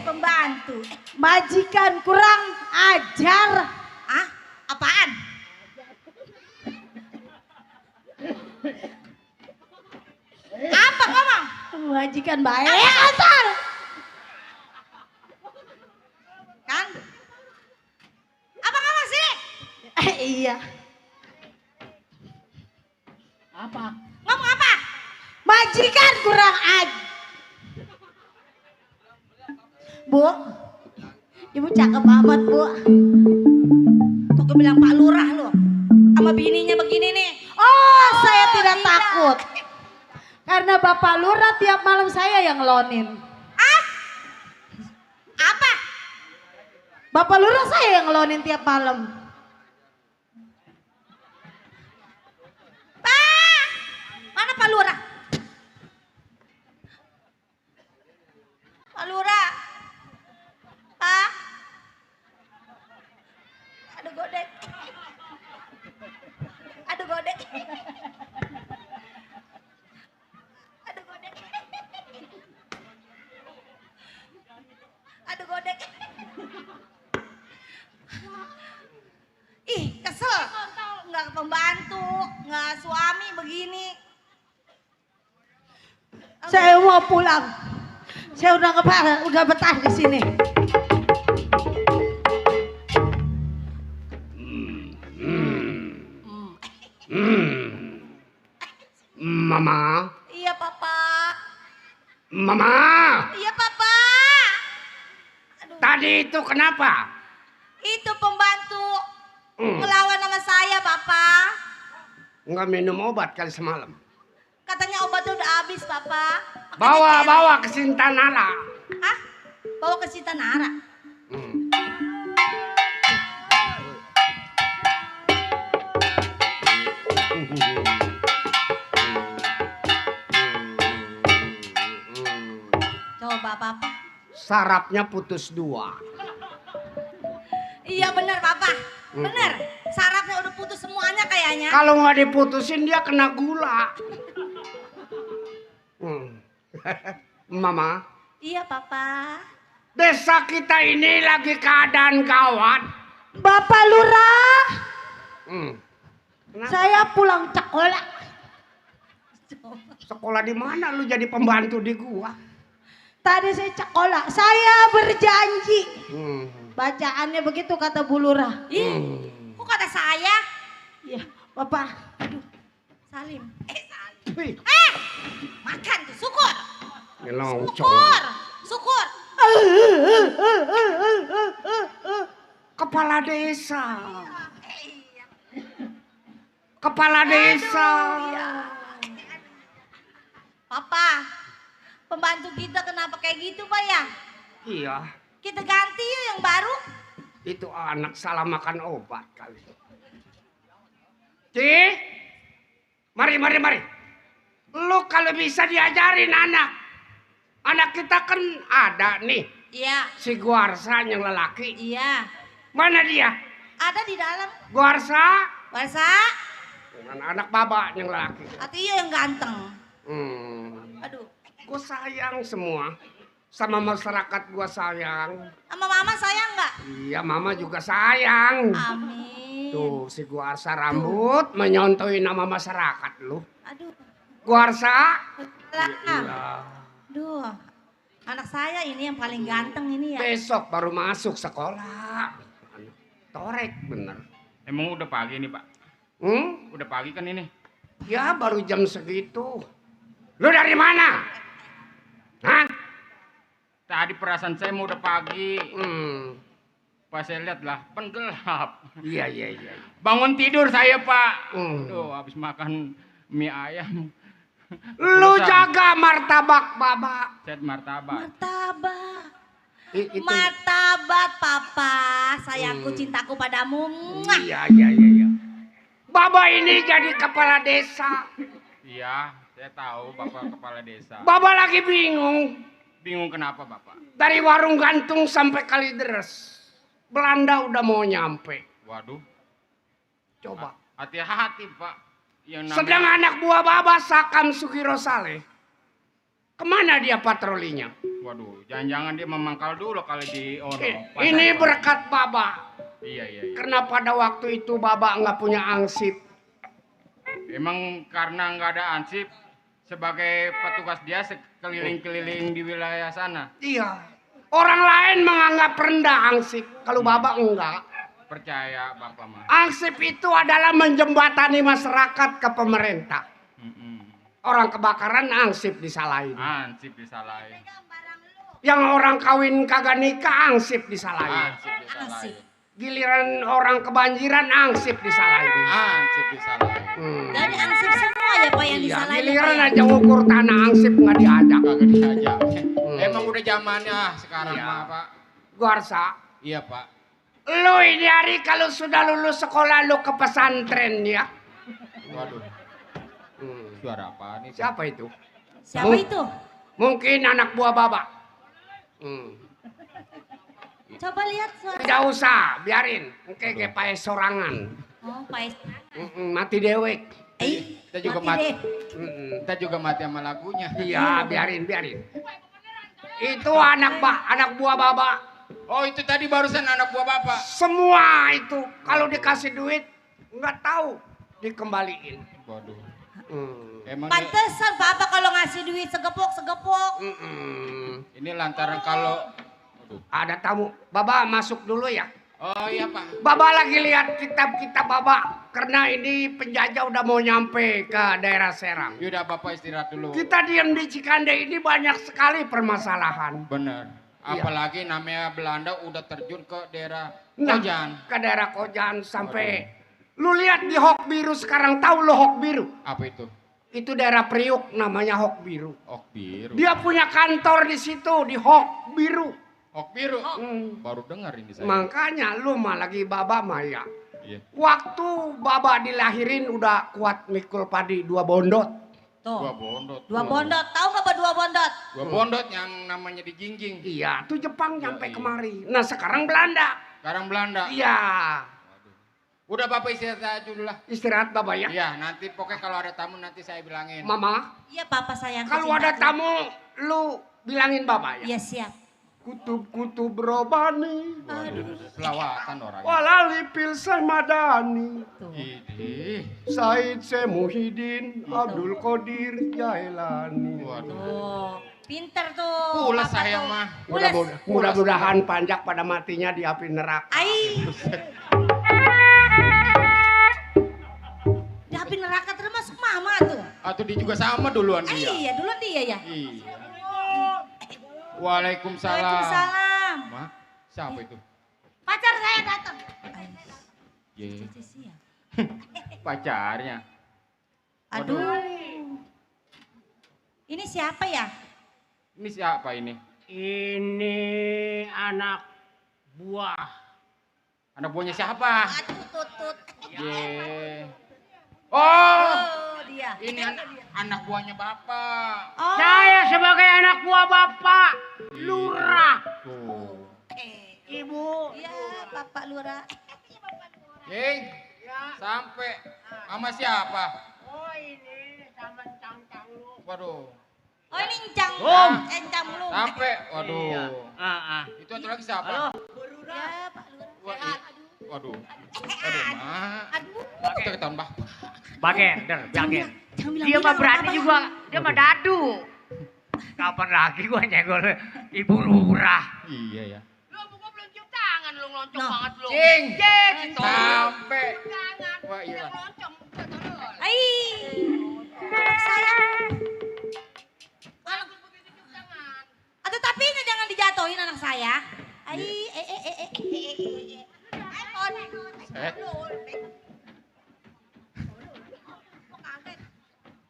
Pembantu. Majikan kurang ajar. Ah, apaan? Apa ngomong? Majikan baik. Ajar. Kan? Apa ngomong sih? Iya. Ngomong apa? Majikan kurang ajar. Bu, Ibu cakep amat, Bu. Tuh gue bilang Pak Lurah lo. Sama bininya begini nih. Oh, saya tidak takut. Karena Bapak Lurah tiap malam saya yang lonin. Ah? Apa? Bapak Lurah saya yang lonin tiap malam. Pak! Mana Pak Lurah? Pak Lurah. Pak. Aduh godek. Aduh godek. Aduh godek. Aduh godek. Ih, kesel. Nggak pembantu, nggak suami begini. Saya mau pulang. Saya udah betah di sini. Mama, Iya, Papa. Mama, Iya, Papa. Aduh, tadi itu kenapa? itu pembantu ngelawan sama saya, Papa. Nggak minum obat kali semalam. Katanya obatnya udah habis, Papa. Makanya Bawa ke Sintanala. Hah? Bawa ke Sintanara. Papa? Sarapnya putus 2. Iya bener Papa. Bener. Sarafnya udah putus semuanya kayaknya. Kalau nggak diputusin dia kena gula. Mama. Iya Papa. Desa kita ini lagi keadaan gawat. Bapak Lurah, Kenapa? saya pulang sekolah. Sekolah di mana lu jadi pembantu di gua? Tadi saya sekolah, saya berjanji. Bacaannya begitu kata Bu Lurah. Ih, kok kata saya? Iya, Bapak. Salim. Salim. Wih, Makan tuh, syukur. ngelongcong. Syukur. Syukur. Kepala desa. Kepala desa. Papa, pembantu kita kenapa kayak gitu Pak ya? Iya, Kita ganti yuk yang baru. itu anak salah makan obat kali. Ci, mari. Lu kalau bisa diajarin anak. Anak kita kan ada nih, Iya, si Guarsa yang lelaki. iya. Mana dia? Ada di dalam. Guarsa Warsa, dengan anak baba yang lelaki. atau iya yang ganteng. Aduh, Gue sayang semua. Sama masyarakat gua sayang. sama mama sayang nggak? Iya, mama juga sayang. Amin. Tuh, si Guarsa rambut menyontohin nama masyarakat lu. Aduh, Guarsa. lah. Duh, anak saya ini yang paling ganteng ini ya. Besok baru masuk sekolah. Torek bener. Emang udah pagi nih Pak? Udah pagi kan ini? Ya baru jam segitu. Lu dari mana? Hah? Tadi perasaan saya mau udah pagi. Pas saya lihat lah, kan gelap. Iya. Bangun tidur saya Pak. Hmm. Duh, habis makan mie ayam. Lu Bosan. jaga martabak baba. Set martabak. Martabak. Itu. Martabat Papa, sayangku cintaku padamu. Mwah. Iya. Baba ini jadi kepala desa. Iya, saya tahu Bapak kepala desa. Baba lagi bingung. Bingung kenapa Bapak? Dari warung gantung sampai Kalideres. Belanda udah mau nyampe. Waduh, Coba. hati-hati Pak. Yang Sedang anak buah Baba Sakam Sugiro Saleh. Kemana dia patrolinya? Waduh, jangan-jangan dia memangkal dulu kali di Ono. Ini berkat Baba. Iya. Karena pada waktu itu Baba nggak punya angsip. Emang karena nggak ada ansip, sebagai petugas dia keliling-keliling di wilayah sana. Iya. Orang lain menganggap rendah angsip. Kalau Baba enggak. Percaya Bapak mah. Angsip itu adalah menjembatani masyarakat ke pemerintah. Orang kebakaran angsip disalahin. Ansip disalahin. Yang orang kawin kagak nikah angsip disalahin. Ansip disalahin. Giliran orang kebanjiran angsip disalahin. Ansip disalahin. Jadi ansip semua ya Pak yang Iya, disalahin. giliran aja ukur tanah angsip nggak diajak. Kagak diajak. Emang udah zamannya sekarang Iya. mah Pak. Guarsa, Iya Pak. lu ini hari kalau sudah lulus sekolah lu ke pesantren ya. Waduh. Suara apa nih? Siapa itu? Siapa itu? Mungkin anak buah Baba. Coba lihat suara. Tidak usah, biarin. Oke, kayak pae sorangan. Oh, Pak. Mati dewek. Kita juga mati mati. deh. Kita juga mati sama lagunya. Iya, biarin. Itu anak buah Baba. Oh, itu tadi barusan anak buah Bapak. Semua itu kalau dikasih duit nggak tahu dikembaliin. Waduh. Emang Pantesan Bapak kalau ngasih duit segepok. ini lantaran kalau Ada tamu. Baba masuk dulu ya. oh iya Pak. Baba lagi lihat kitab-kitab Baba karena ini penjajah udah mau nyampe ke daerah Serang. Yaudah Bapak istirahat dulu. Kita diam di Cikande ini banyak sekali permasalahan. Bener. Iya. Apalagi namanya Belanda udah terjun ke daerah Nah, Kojan. ke daerah Kojan sampai lu lihat di Hok Biru sekarang, tahu lo Hok Biru? Apa itu? Itu daerah Priuk namanya Hok Biru. Ok biru. Dia punya kantor di situ di Hok Biru. Ok biru. Baru dengar ini saya. Makanya lu mah lagi Baba mah ya. Iya. Waktu Baba dilahirin udah kuat mikul padi 2 bondot. Tuh. Dua bondot. Dua bondot. Tahu nggak apa dua bondot? Dua bondot yang namanya dijingjing. Iya, tuh Jepang nyampe Yoi. kemari. Nah sekarang Belanda. Sekarang Belanda. Iya. Udah Bapak istirahat dulu lah. Istirahat Bapak ya. Iya, nanti pokoknya kalau ada tamu nanti saya bilangin. Mama, Iya papa sayang. kalau ada tamu, lu bilangin Bapak ya. Iya siap. Kutub-kutub robani, Selawatan orangnya. walali pilsah madani, Tuh. Idih. Said Semuhidin, Abdul Qadir Jailani. Waduh. Tuh. Pinter tuh. Pules papa saya tuh. mah. Pules. Mudah-mudahan panjang pada matinya di api neraka. Ai. Di api neraka termasuk mama tuh. Atau dia juga sama duluan dia. Iya dulu dia ya. Iya. Waalaikumsalam. Waalaikumsalam. Ma, siapa itu? Pacar saya datang. Ye. Siap. Pacarnya. Aduh. Ini siapa ya? Ini siapa ini? Ini anak buah. Anak buahnya siapa? Aduh tutut. Ye. Oh, Oh dia. ini anak buahnya Bapak. Oh. Saya sebagai anak buah Bapak, lurah. Tuh. Ibu, Iya Bapak Lurah. Ye, sampai sama siapa? oh ini sama cangcang lu. Waduh. Oh ini encang. Om. Encang lu. Sampai, waduh. Iya. Itu satu lagi siapa? Halo. Ya Pak Lurah. Wah, waduh. Aduh, Ma. Aduh. Kita ketahuan, Bah. Bagender, jaget. Jangan bilang Dia mah bilang, berani apa ya? juga, dia mah dadu. Kapan lagi gua nyenggol Ibu Lurah? Iya ya. Lu gua belum cium tangan lu ngeloncong Nah. banget lu. Cing. Gitu. Sampai. Tangan. Wah, iya. Udah ngeloncong. Ai. Anak saya. Kalau gua begitu cium tangan. Aduh tapi ini jangan dijatuhin anak saya. Ai Eh,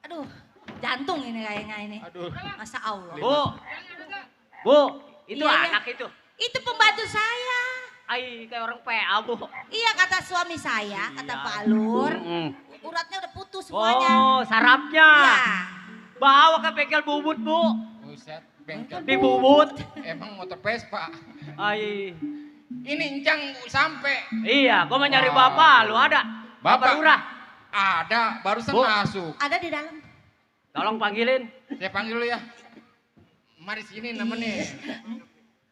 Aduh, jantung ini kayaknya ini. aduh. Masa Allah. Bu, itu Iya, iya. anak itu. Itu pembantu saya. Ai, kayak orang PA, Bu. Iya kata suami saya, kata Pak Lur. Mm-mm. Uratnya udah putus semuanya. Oh, sarapnya. Iya. Bawa ke bengkel bubut, Bu. Buset, bengkel. Di bubut. Emang motor Vespa. Ai. Ini encang sampai. Iya, gua mau nyari Wah. Bapak, lu ada? Bapak. Lurah. Ada, barusan Bu. masuk. Ada di dalam. Tolong panggilin. Saya panggil dulu ya. Mari sini namanya.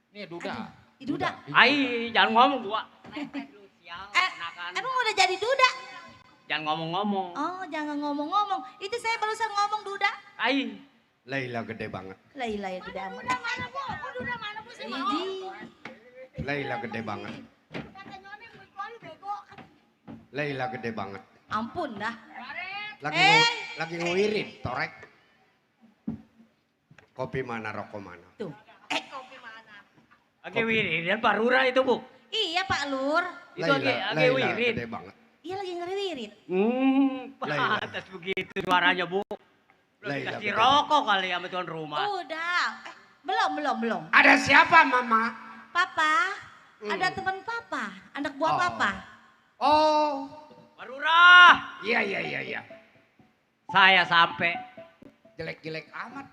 Nih Duda. Itu udah. Ai, jangan ngomong gua. Emang udah jadi duda? Jangan ngomong-ngomong. Oh, jangan ngomong-ngomong. Itu saya barusan ngomong duda. Ai. Laila gede banget. Laila ya duda amat. Duda mana bu? Oh, duda mana bu? Saya mau. Laila gede banget. Laila gede banget. Ampun dah. Lagi nguirin, torek. Kopi mana, rokok mana? Tuh. Lagi wiridan Pak Lurah itu, Bu. Iya Pak Lur. Itu lagi wirid. gede banget. Iya lagi ngeriwirit. Laila. Pantas begitu suaranya, Bu. Belum Laila dikasih gede rokok kali sama tuan rumah. Udah. Belum. Ada siapa, Mama? Papa, ada teman Papa, anak buah Oh. Papa. Oh, Pak Lurah, iya. saya sampai. Jelek-jelek amat.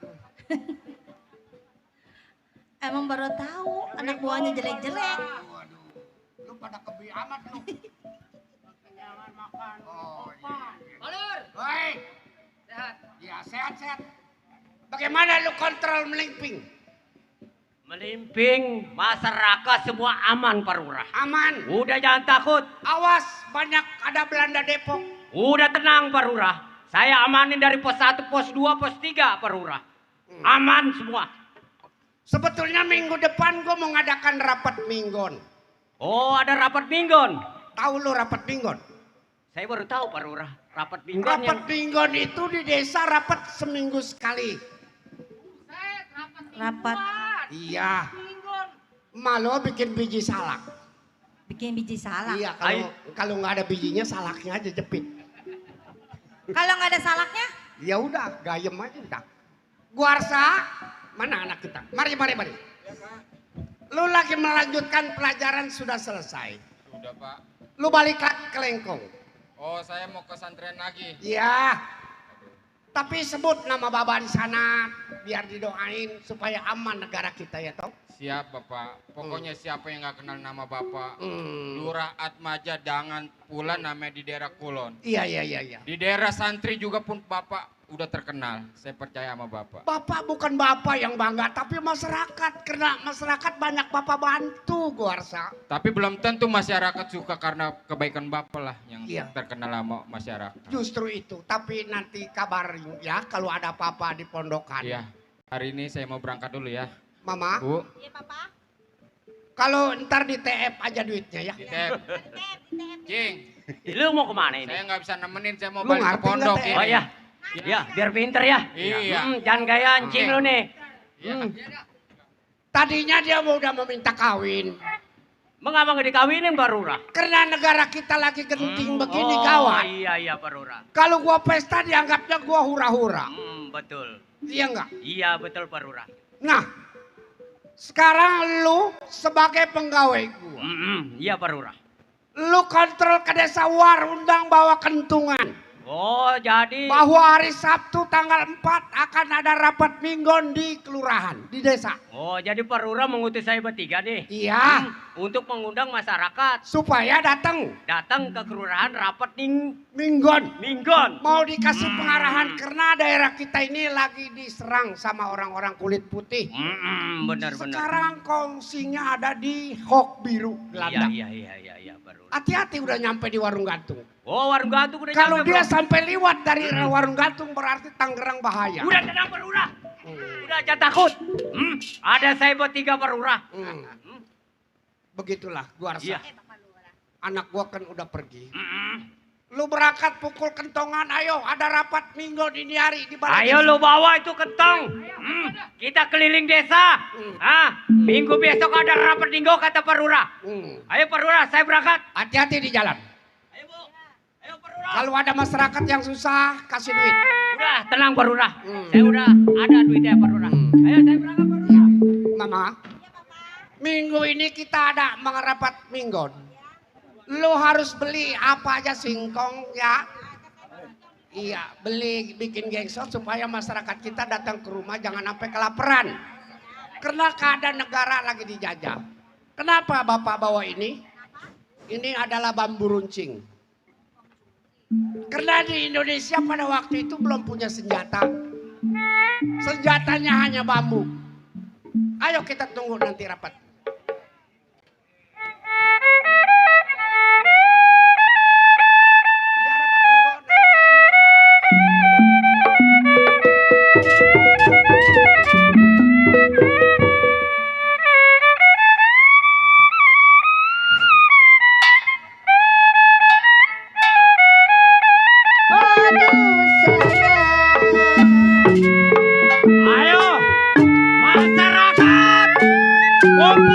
Emang baru tahu anak buahnya jelek-jelek. Waduh, lu pada kebi amat lu. Jangan makan. Oh, iya. Balur. Hoi, Sehat. ya sehat. Bagaimana lu kontrol melimping? Melimping, masyarakat semua aman, Pak Lurah. Aman. Udah jangan takut. Awas, banyak ada Belanda Depok. Udah tenang, Pak Lurah. Saya amanin dari pos 1, pos 2, pos 3, Pak Lurah. Aman semua. Sebetulnya minggu depan gue mau ngadakan rapat minggon. Oh, ada rapat minggon. Tahu lu rapat minggon? Saya baru tahu, Pak Lurah. Rapat minggon Rapat yang... minggon itu di desa rapat seminggu sekali. Rapat Iya. Malo bikin biji salak. bikin biji salak. Iya, kalau nggak ada bijinya salaknya aja jepit. Kalau nggak ada salaknya, Ya udah, gayem aja udah. Guarsa, mana anak kita? Mari. Lu lagi melanjutkan pelajaran sudah selesai. Sudah Pak. Lu balik lagi ke Lengkong. Oh saya mau ke santren lagi. Iya. Tapi sebut nama Baba di sana biar didoain supaya aman negara kita ya toh. Siap Bapak. Pokoknya siapa yang nggak kenal nama Bapak. Lurah Atmaja Dangan pula namanya di daerah Kulon. Iya. Di daerah Santri juga pun Bapak udah terkenal. Saya percaya sama Bapak. Bapak bukan Bapak yang bangga tapi masyarakat. Karena masyarakat banyak Bapak bantu gua rasa. Tapi belum tentu masyarakat suka karena kebaikan Bapak lah yang Iya. terkenal sama masyarakat. Justru itu. Tapi nanti kabarin ya kalau ada apa-apa di pondokan. Iya. Hari ini saya mau berangkat dulu ya. Mama. Bu. Iya papa. Kalau ntar di TF aja duitnya ya. Tep. Cing. Lu mau kemana ini? Saya nggak bisa nemenin. Saya mau Lu balik ke ngerti pondok nggak, Tep? Oh ya. Ya, biar pinter ya. Iya. Jangan gaya anjing lu nih. Tadinya dia udah mau minta kawin. Mengapa nggak dikawinin Pak Lurah? Karena negara kita lagi genting begini kawan. Iya Pak Lurah. Kalau gua pesta dianggapnya gua hura-hura. Betul. Iya enggak? Iya betul Pak Lurah. Nah, sekarang lu sebagai pegawai gua. Iya Pak Lurah. Lu kontrol ke desa Warundang bawa kentungan. Oh jadi. Bahwa hari Sabtu tanggal 4 akan ada rapat minggon di kelurahan, di desa. Oh jadi Pak Lurah mengutus saya bertiga nih. Iya. Untuk mengundang masyarakat. Supaya datang. Datang ke kelurahan rapat Minggon. Minggon. Mau dikasih pengarahan karena daerah kita ini lagi diserang sama orang-orang kulit putih. Benar. Sekarang kongsinya ada di Hok Biru, Belanda. Iya Pak Lurah. Hati-hati udah nyampe di warung gantung. Oh warung gantung udah Kalau nyampe, dia Bro. sampai lewat dari warung gantung berarti Tangerang bahaya. Udah tenang Pak Lurah. Udah jangan takut. Ada saya bertiga Pak Lurah. Begitulah gua rasa. Iya. Anak gua kan udah pergi. Lu berangkat pukul kentongan, ayo ada rapat minggu dini hari di balai Ayo desa. lu bawa itu kentong. Kita keliling desa. Minggu besok ada rapat minggu kata Pak Lurah. Ayo Pak Lurah, saya berangkat. Hati-hati di jalan. Ayo Bu. Ayo Pak Lurah. Kalau ada masyarakat yang susah, kasih duit. Udah, tenang Pak Lurah. Saya udah ada duitnya Pak Lurah. Ayo saya berangkat Pak Lurah. Mama, minggu ini kita ada mengerapat minggon. Lu harus beli apa aja singkong ya. Iya, beli bikin gengso supaya masyarakat kita datang ke rumah jangan sampai kelaparan. Karena keadaan negara lagi dijajah. Kenapa Bapak bawa ini? Ini adalah bambu runcing. Karena di Indonesia pada waktu itu belum punya senjata. Senjatanya hanya bambu. Ayo kita tunggu nanti rapat. Ya, rapat Ayo masyarakat kumpul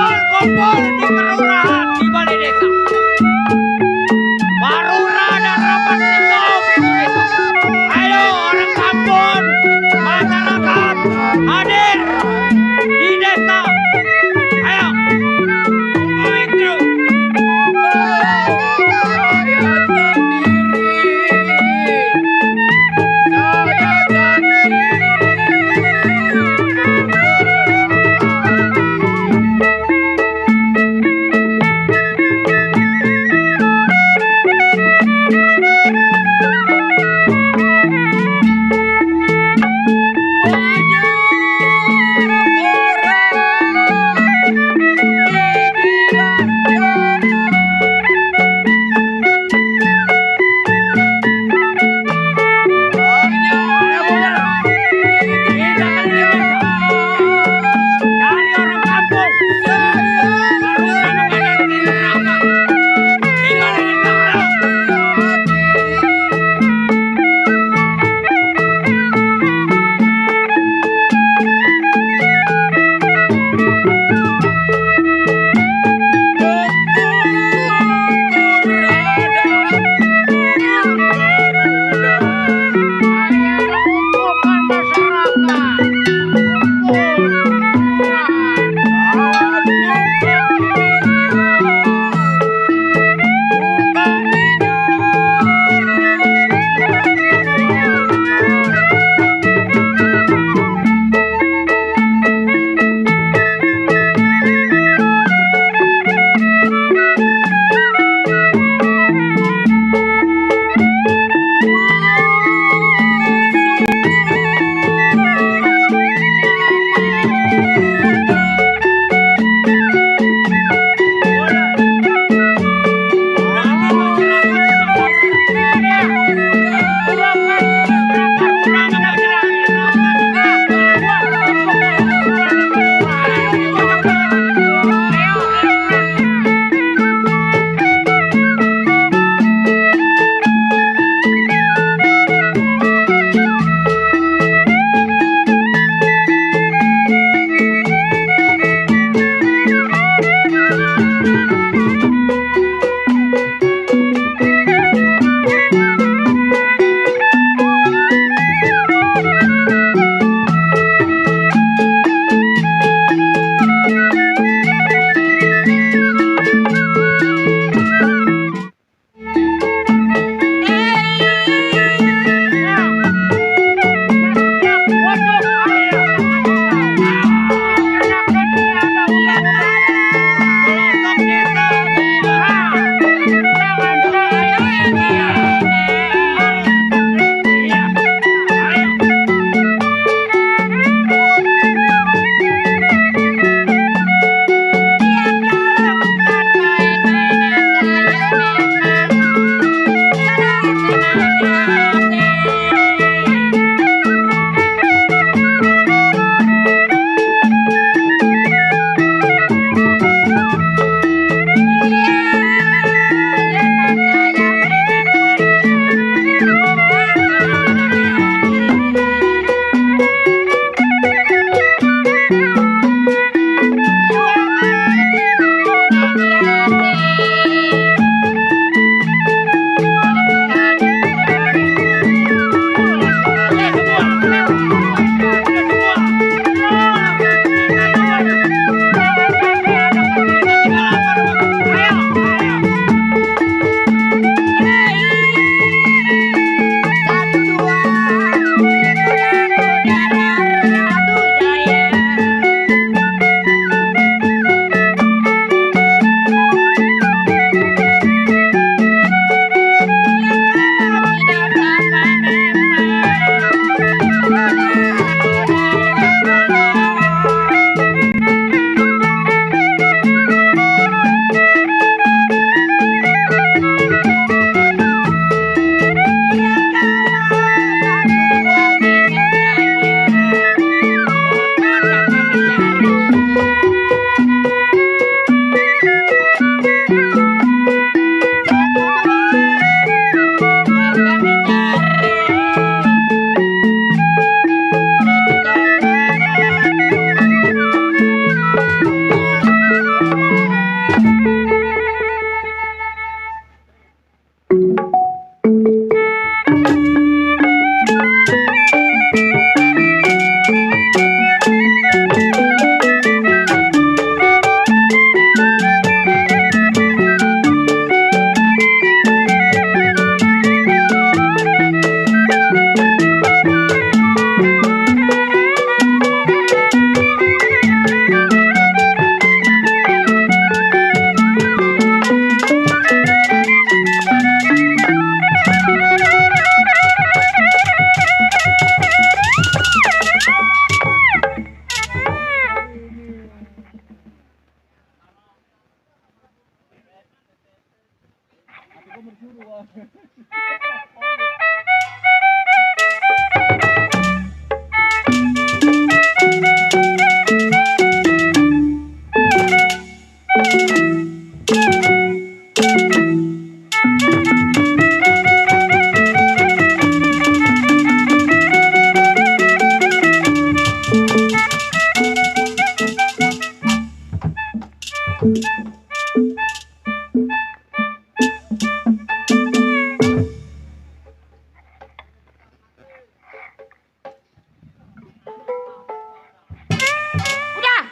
Udah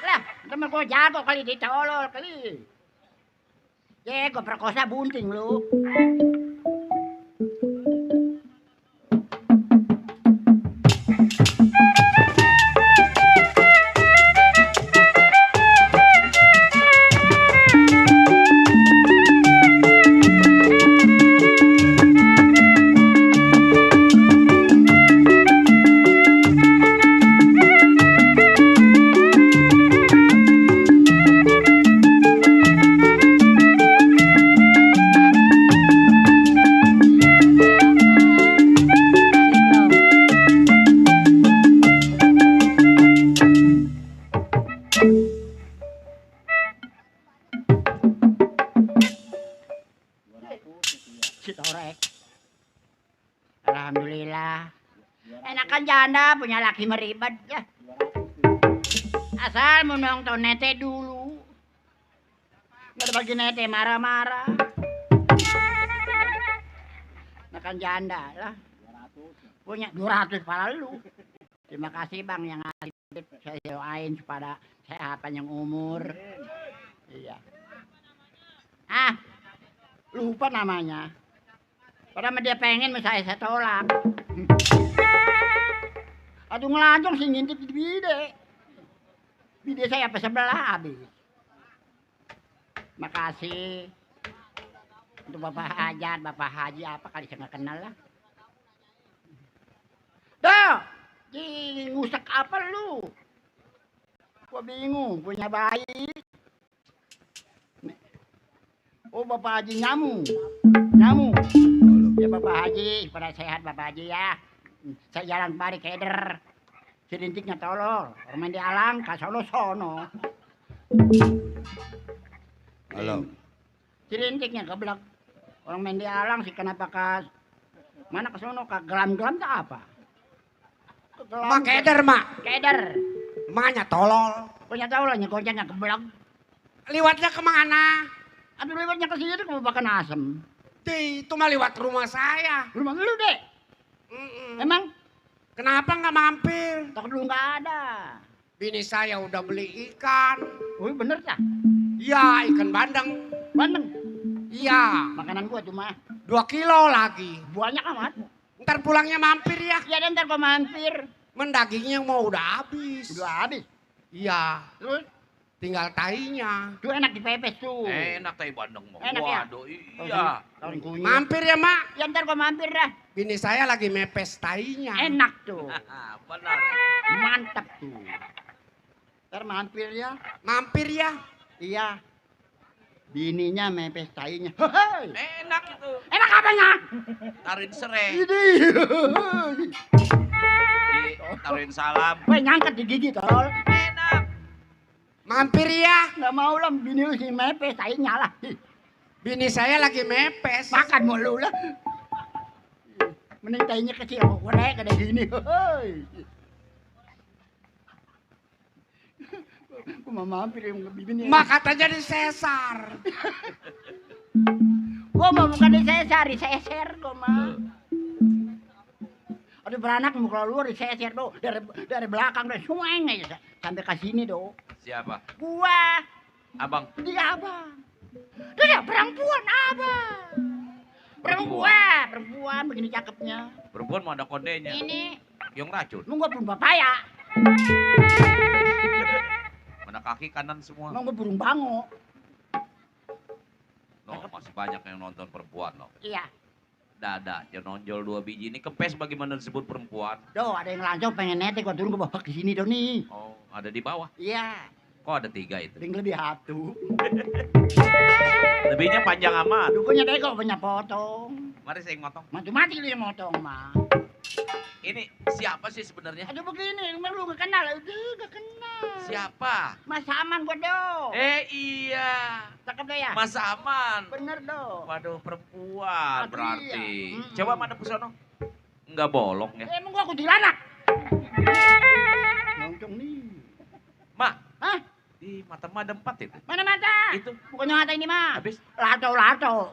lah, temen gua jago kali ditolol kali. Ya, gua perkosa bunting lu. Si Torek. Alhamdulillah. Enakan janda punya laki meribet ya. Asal mau nonton nete dulu. Nggak ada bagi nete marah-marah. Enakan janda lah. Punya 200 pala lu. Terima kasih bang yang ngasih saya doain kepada sehat panjang umur. Iya. Ah, lupa namanya. Padahal dia pengen saya tolak. Aduh ngelancong sih ngintip di bide. Bide saya apa sebelah habis. Makasih. Untuk Bapak Hajat, Bapak Haji apa kali saya nggak kenal lah. Dah, ngusak apa lu? Gua bingung, punya bayi. Oh Bapak Haji Nyamu. Ya Bapak Haji, pada sehat Bapak Haji ya. Saya jalan kemari keder. Sirintiknya tolol. Orang main di alang, ke sono. Halo. Sirintiknya keblak. Orang main di alang sih kenapa ke mana ke sono, ke gelam-gelam tak apa? Mak keder, Mak. Keder. Maknya tolol. Punya tololnya goncengnya keblak. Liwatnya kemana? Aduh lewatnya ke sini ke makan asem. Itu mah liwat rumah saya. Rumah lu deh. Emang? Kenapa nggak mampir? Takut lu nggak ada. Bini saya udah beli ikan. Oh bener tak? Iya, ikan bandeng. Bandeng. Iya. Makanan gua cuma 2 kilo lagi. banyak amat. Ntar pulangnya mampir ya. Ya dan ntar gua mampir. Mendagingnya mau udah habis. Udah habis. Iya. Terus? Tinggal tainya. Tuh enak dipepes tuh. Enak tai bandeng mau. Enak ya? Waduh, iya. Tahun kunyit. Mampir ya, Mak. Ya ntar gua mampir dah. Bini saya lagi mepes tainya. Enak tuh. Benar. Mantap tuh. Ntar mampir ya. Mampir ya. Iya. Bininya mepes tainya. Hei. Enak itu. Enak apanya? Taruhin serai. Ini. Taruhin salam. Gue nyangkat di gigi tol. Enak. Mampir ya. Nggak mau lah bini lu si mepes tainya lah. Bini saya lagi mepes. Makan mulu lah. Mending tainya kecil, gue naik ada gini. Hei. Gue mau mampir yang bini. Mak katanya di sesar. Gue mau bukan diseser gue mah. Aduh beranak mau keluar diseser do dari belakang deh sueng aja sampai ke sini do. Siapa? Gua. Abang. Dia abang. Dia perempuan abang. Perempuan begini cakepnya. Perempuan mau ada kondenya. Ini Yang racun. mau gua burung papaya. Mana kaki kanan semua. Mau gua burung bango. No, masih banyak yang nonton perempuan loh. Iya. Dada, yang nonjol 2 biji ini kempes bagaimana disebut perempuan. Do ada yang lancong pengen netek gua turun gua bawa ke sini do nih. Oh, ada di bawah. Iya. Kok ada 3 itu? Ring lebih satu. Lebihnya panjang amat. Dukunya deko punya potong. Mari saya motong. Mati-mati dia motong mah. Ini siapa sih sebenarnya? Aduh begini, lu gak kenal, gak kenal. Siapa? Mas Aman gua do. Iya. Cakep deh ya? Mas Aman. Bener do. Waduh, perempuan Aduh, berarti. iya. Coba mana Pusono? Enggak bolong ya. Emang gua kuntilanak. Nongcong nih. Ma, Hah? di mata mah ada 4 itu. Mana mata? Itu. Bukannya mata ini mah. Habis, Lato.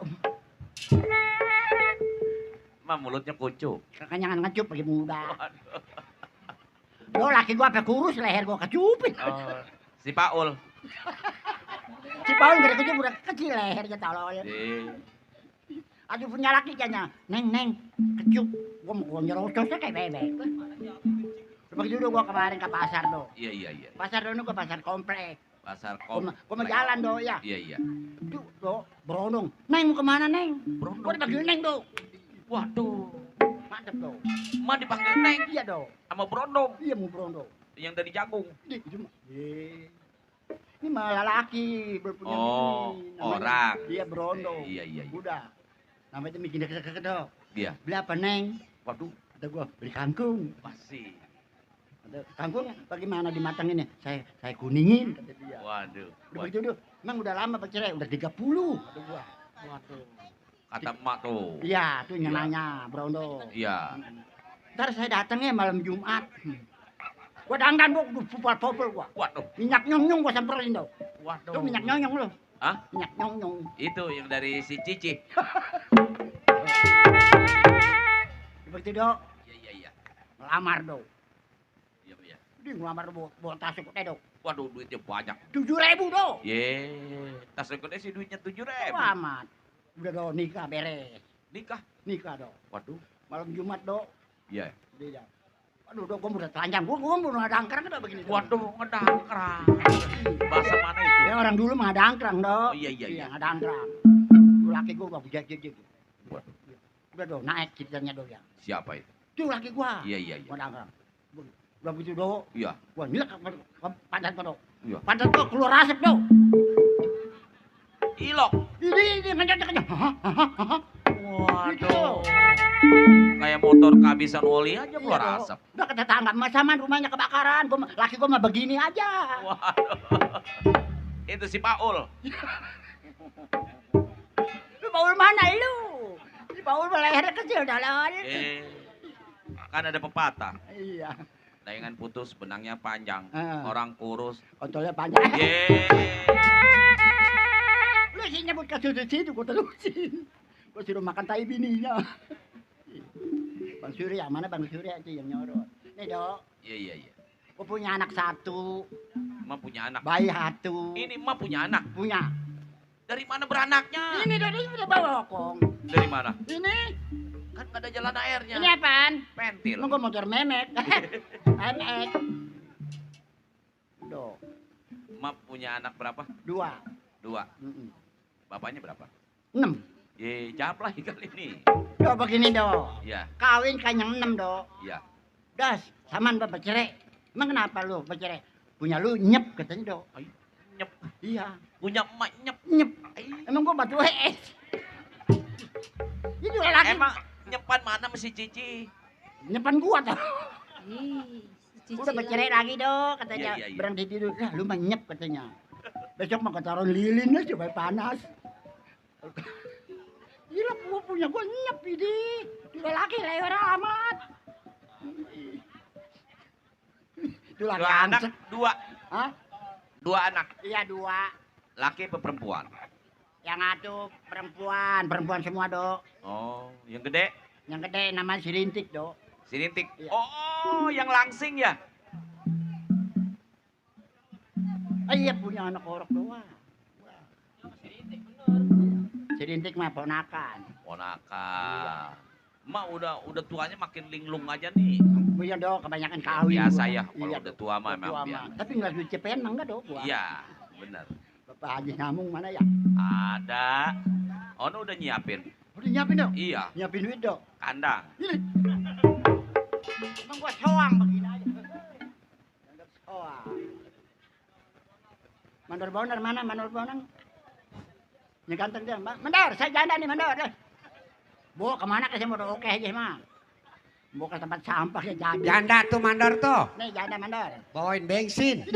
ma mulutnya kucuk. Kekenyangan ngecup lagi muda. Waduh. Yo laki gua sampai kurus, leher gua kecupin. Oh, si Paul. Si Paul gede kecup udah kecil lehernya tolol. Eh, Aduh punya laki kayaknya. Neng, kecup. Gua nyerocosnya kayak bebek. Begitu dulu gua kemarin ke pasar do. iya. Pasar do gua pasar komplek. Pasar Gua mau jalan do ya. Iya. Duh, do, berondong. Neng mau kemana neng? Berondong. Gua dipanggil neng do. Waduh. Mantep do. Ma dipanggil Neng Iya do. sama Brondong Iya mau berondong. yang dari Jagung. Ini malah laki berpunya Oh, bini. orang. Iya berondong. Iya. Udah. Namanya itu bikin deket do. Iya. Beli apa neng? Waduh, Ada gua beli kangkung. masih. Ada kangkung bagaimana dimatangin ya? Saya kuningin kata dia. Waduh. Udah begitu tuh. Emang udah lama bercerai, udah 30 kata gua. Waduh. Kata emak tuh. Iya, tuh yang Iya. nanya, Brondo. Iya. Ntar saya datangnya malam Jumat. Gua dandan gua popol gua. Waduh. Minyak nyong gua samperin tuh. Waduh. Tuh minyak nyong lu. Hah? Minyak nyong. Itu yang dari si Cici. Begitu dok, Iya. ngelamar dok. Iya. Dia ngelamar bawa tas ikutnya dok. Waduh, duitnya banyak. 7.000 dok. Ye, tas rekodnya sih duitnya 7.000. Amat. Udah dok nikah beres. Nikah. Dok. Waduh. Malam Jumat dok. Iya. Dia. Aduh dok, gua udah telanjang. Gua mau dangkrang kan begini. Dok. Waduh, ngedangkrang. Bahasa mana itu? Ya orang dulu mah dangkrang dok. Oh, iya. Iya dangkrang. Dulu laki gua gak punya jejak. Waduh. Udah dok, naik ceritanya dok ya. Siapa itu? Itu laki gua. Iya. Gua dangkrang. Udah begitu dok. Iya. Gua nyelak ke pantat gua dok. Iya. Pantat gua keluar asap dok. Ilok. Ini kencang. Waduh. Kayak motor kehabisan oli aja keluar Iya, asap. Udah ke tetangga, Mas Saman rumahnya kebakaran. Laki gua mah begini aja. Waduh. Itu si Paul. Lu Paul mana lu? Si Paul mah lehernya kecil dalon. Kan ada pepatah. Iya. Tayangan putus, benangnya panjang. Ah. Orang kurus. Kontolnya panjang. Ye. Lu sih nyebut ke situ gua terusin. Gua suruh makan tai bininya. Bang Surya, mana Bang Surya itu yang nyorot. Nih dok, Iya. gua punya anak satu, Emak punya anak. bayi satu. Ini emak punya anak. Punya. Dari mana beranaknya? Ini dok, ini udah bawa kong. Dari mana? Ini, Kan nggak ada jalan airnya. ini apaan? Pentil. Emang gua motor memek. Memek. Dok, Emak punya anak berapa? 2. 2. Bapaknya berapa? 6. Ye, jawab lagi kali ini. Dok begini dok, Iya. kawin kan yang 6 dok. Iya. Das, saman bapak bercerai. Emang kenapa lu bercerai? Punya lu nyep katanya dok. Ay, nyep. Iya, Punya emak nyep. nyep. Ay, Emang gua batu es. Ini dua laki. emang nyepan mana mesti Cici? Nyepan gua tuh. Ih, si Udah Cici bercerai lagi dok katanya. Iya. Berhenti tidur. Lah lu mah nyep katanya. Besok mah ketaruh lilin lah supaya panas. Gila gua punya gua nyep ini. Dua laki leher amat. Dua laki Dua anak, ansek. dua. Hah? 2 anak. Iya 2. Laki apa perempuan? Yang satu perempuan semua dok. Oh, yang gede? Yang gede namanya si Rintik dok. Si Rintik. Iya. Oh, yang langsing ya? Iya punya anak orok doang. Si Rintik mah ponakan. Ponakan. Emak udah tuanya makin linglung aja nih. Punya dok kebanyakan kawin. Biasa gua. ya, kalau Iya, udah Dok. tua mah Tua memang mah. biasa. Tapi nggak duit cepen enggak dok gua. Iya, bener. Bapak Haji Namung mana ya? Ada. Ono udah nyiapin. Udah nyiapin dok? Iya, Nyiapin duit dok. kandang. Ini. Emang gua soang begini aja. Anggap soang. Mandor Bonar mana? Mandor Bonar? Ini ganteng dia, mandor, saya janda nih mandor. Bu, kemana ke saya mau oke aja mah. Bu ke tempat sampah ya janda. Janda tuh mandor tuh. Nih janda mandor. Bawain bensin.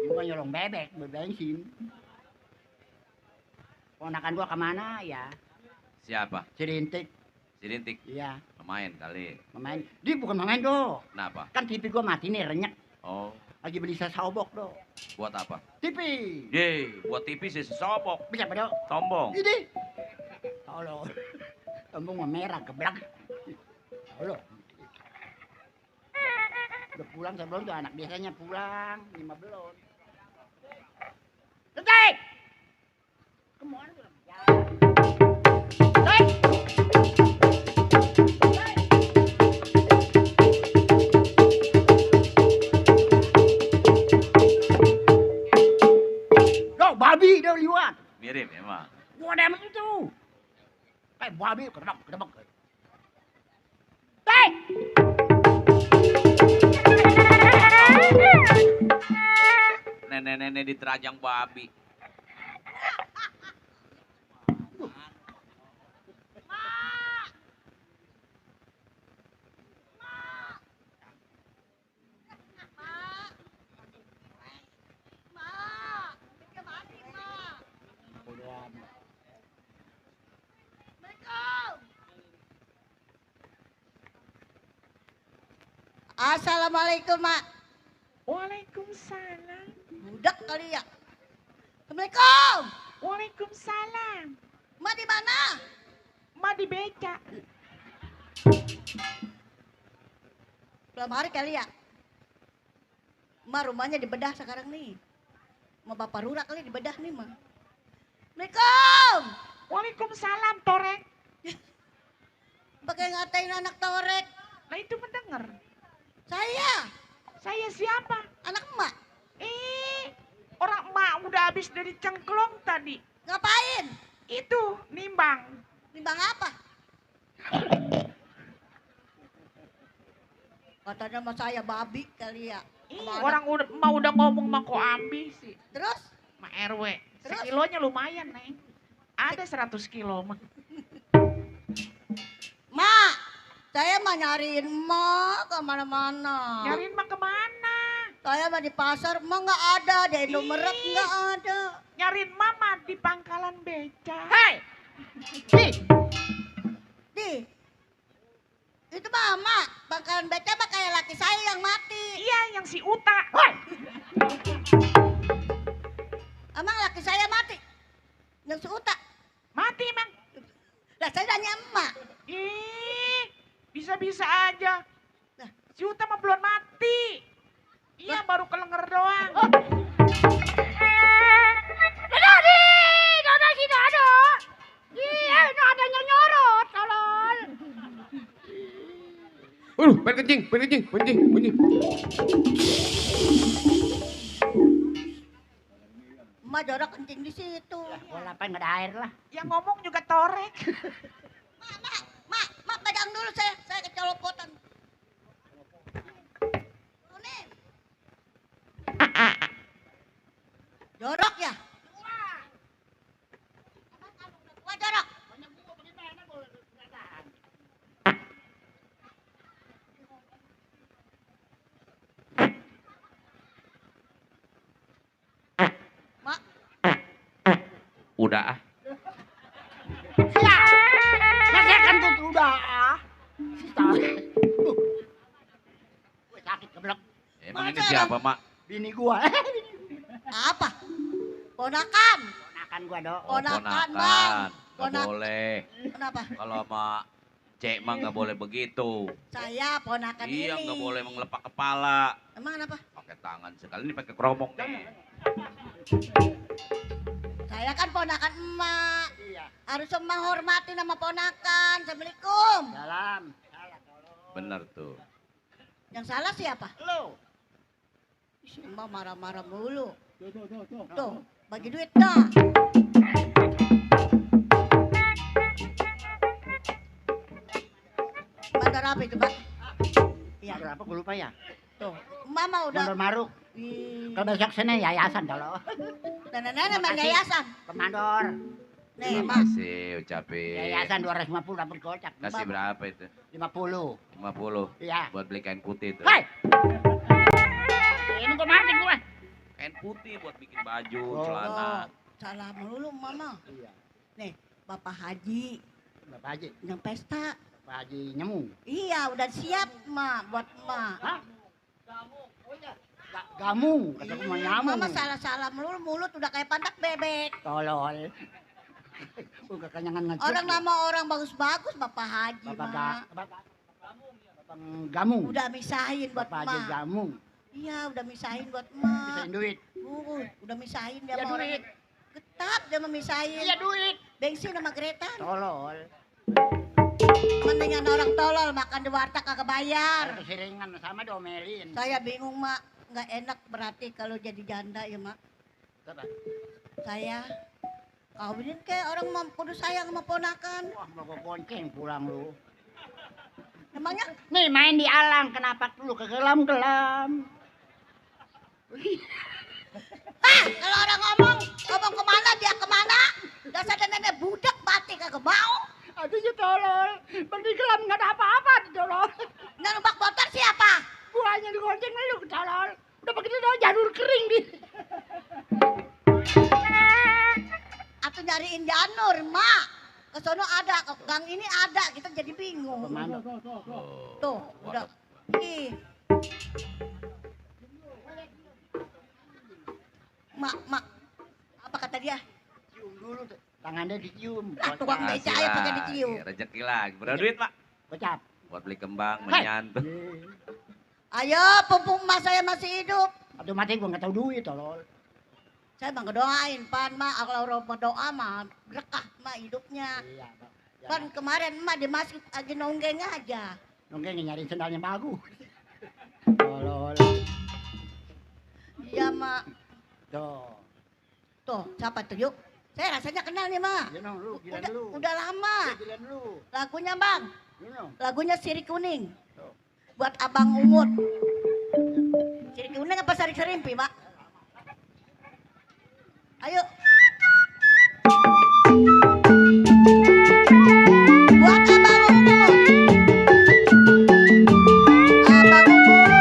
Gua nyolong bebek, bensin. Ponakan gua kemana ya? Siapa? Cirintik. Cirintik. Iya, Pemain kali. pemain. Dia bukan pemain do. Kenapa? Kan TV gua mati nih, renyek. Oh, Lagi beli sesobok do. buat apa? TV. Ye, buat TV sih sesobok. Bisa apa do? Tombong. Ini. Halo. Tombong mah merah geblak. Halo. Udah pulang sebelum tuh anak biasanya pulang 5 belum. Detik. Kemana tuh? Babi udah liwat. Mirip emang. Gua ada itu. Kayak babi kedebak. Hei! Nenek-nenek diterajang babi. Assalamualaikum, Mak. Waalaikumsalam. Budak kali ya. Assalamualaikum. Waalaikumsalam. Mak di mana? Ma di beca. Belum hari kali ya. Mak rumahnya dibedah sekarang nih. Ma Bapak Rura kali dibedah nih, Mak. Assalamualaikum. Waalaikumsalam, Torek. Pakai ngatain anak torek. Nah itu mendengar. Saya Siapa? anak emak. Orang emak udah habis dari cengklong tadi. Ngapain? Itu nimbang. Nimbang apa? Katanya sama saya babi kali ya. Sama Orang udah ngomong sama Ko Ambi sih. Terus? Ma RW. Terus? Sekilonya lumayan, Neng. Ada 100 kilo mah. Mak, saya mah nyariin Mak kemana-mana. Nyariin mah kemana? Saya mah di pasar, Mak nggak ada. Di Indomaret nggak ada. Nyariin mama di pangkalan beca. Hei! Di, itu Mama. Bakalan beca mah kayak laki saya yang mati. Iya, yang si Uta. Emang laki saya mati? Yang suuta? Mati, Mang. Lah saya nanya emak. Bisa-bisa aja. Nah. Si Uta mah belum mati. Iya, baru kelenger doang. Dada si Dado. Iya, adanya nyorot, tolol. Pengen kencing. Emak jorok kencing di situ. Gua lapain nggak ada air lah. Yang ngomong juga Torek. Mak, pegang dulu saya kecelopotan. Ini. Jorok ya? Wah, jorok. Mak, Udah ah. Saya kan tuh udah. Gue sakit keblek. Emang ini siapa, Mak? Bini gua. apa? Ponakan. Ponakan gua do. Oh, Ponakan, Bang. Nggak Ponak- boleh. Kenapa? Kalau sama Cek mah nggak boleh begitu. Saya ponakan ini. Iya, nggak boleh mengelepak kepala. Emang kenapa? Pakai tangan sekali ini pakai keromong nih. Saya kan ponakan emak. Iya. Harus menghormati nama ponakan. Assalamualaikum. Salam. Bener tuh. Yang salah siapa? Lo. Si emak marah-marah mulu. Tuh, bagi duit dah. Bandar apa itu, Pak? Iya. Berapa gua lupa ya. Tuh, mama udah Bandar Maruk. Kalau besok sini yayasan kalau. Nenek main yayasan. Komandor. Nih, Mak. Makasih ucapin. Yayasan 250 dapat gocap. Kasih berapa itu? 50. 50. Iya. Buat beli kain putih tuh. Hei. Ini gue mati gue. Kain putih buat bikin baju, celana. Salah melulu Mama. Iya. Nih, Bapak Haji Bapak Haji. yang pesta. Bapak Haji nyemu. Iya, udah siap, Mak, buat Mak. Hah? Gamu, kata gue mau nyamuk. Mama salah-salah melulu, mulut udah kayak pantat bebek. Tolol. Udah kekenyangan ngecuk. Orang nama orang bagus-bagus, Bapak Haji, Mak. Bapak Gamu. Udah misahin buat Bapak Haji Mak. Gamu. Iya, udah misahin buat Mak. Bisain duit. Udah misahin dia Iya, sama orang. duit. Ketap dia memisahin. Iya duit. Bensin sama Greta. Tolol. Mendingan orang tolol makan di warteg kagak bayar. Keseringan sama diomelin. Saya bingung, Mak. Nggak enak berarti kalau jadi janda ya, Mak. Apa? Saya kawinin kayak orang mau kudu sayang sama ponakan. Wah, mau gue bonceng pulang lu. Emangnya Nih main di alang, kenapa lu ke gelam-gelam? kalau orang ngomong kemana dia kemana? Dasar nenek budak batik kagak mau. Aduh tolol, pergi gelam nggak ada apa-apa di tolol. Nah, numpak motor siapa? Buahnya digonceng lu tolol. Udah begitu dong janur kering di. Atau nyariin janur, Mak. Ke sono ada, ke gang ini ada, kita jadi bingung. Kemana? Tuh, udah. Ih. Mak, apa kata dia? Cium dulu tuh. Tangannya dicium. Ah, tukang beca aja pakai dicium. Rezeki lagi. Berapa duit, Pak? Kocap. Buat beli kembang, Hei. menyantu. Ayo, pumpung emas saya masih hidup. Aduh mati gua nggak tahu duit tolol. Saya mah ngedoain, Pan, Mak. Kalau orang berdoa mah berkah, Mak, hidupnya. Iya, Pak. Ya. Pan, kemarin Mak di masjid lagi nonggeng aja. Nongkrong nyariin sendalnya bagus. Tolol. Iya, Mak. Tuh. Tuh, siapa tuh, yuk? Saya rasanya kenal nih, Mak. Gila lu, gila lu. Udah lama. Gila lu. Lagunya, Bang. Gila. Lagunya Siri Kuning. Buat Abang Umut. Siri Kuning apa Sari Serimpi, Pak? Ayo. Buat Abang Umut. Abang Umut.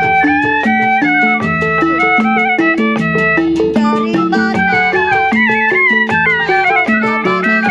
Dari mana? Mau kemana?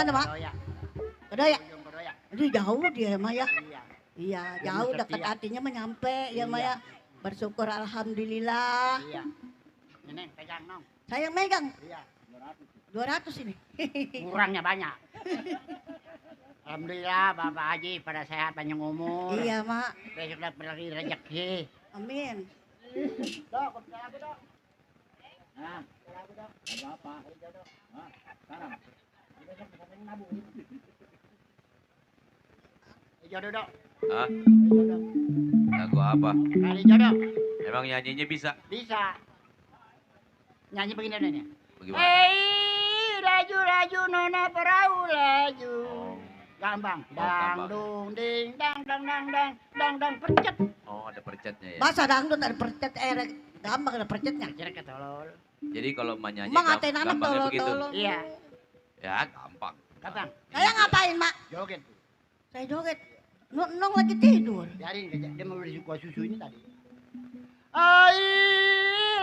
mana, Pak? Kedoya. Kedoya. Tanjung Kedoya. Ini jauh dia mah ya. Iya. Iya, Yang jauh setia. dekat hatinya menyampe ya mah Iya. ya. Bersyukur alhamdulillah. Iya. Ini pegang nong. Saya yang megang Iya. 200 ini. Kurangnya banyak. Alhamdulillah Bapak Haji pada sehat panjang umur. Iya, Mak. Besok dapat lagi rezeki. Amin. Dok, kerja aku dok. Nah, jodoh dok. Hah? Lagu apa? Kali jodoh. Emang nyanyinya bisa? Bisa. Nyanyi begini nih. Bagaimana? Hei, laju nona perahu laju. Gampang. gampang. Dung ding dang percet. Oh, ada percetnya ya. Bahasa dangdut ada percet gampang ada percetnya. Percet ketolol. Jadi kalau menyanyi Emang ngatain anak gampangnya begitu. tolol-tolol. Iya. Ya, gampang. Gampang. Saya ngapain, Mak? Joget. Saya joget. Nong lagi tidur. Biarin dia mau beli kuah susu ini tadi. Ai,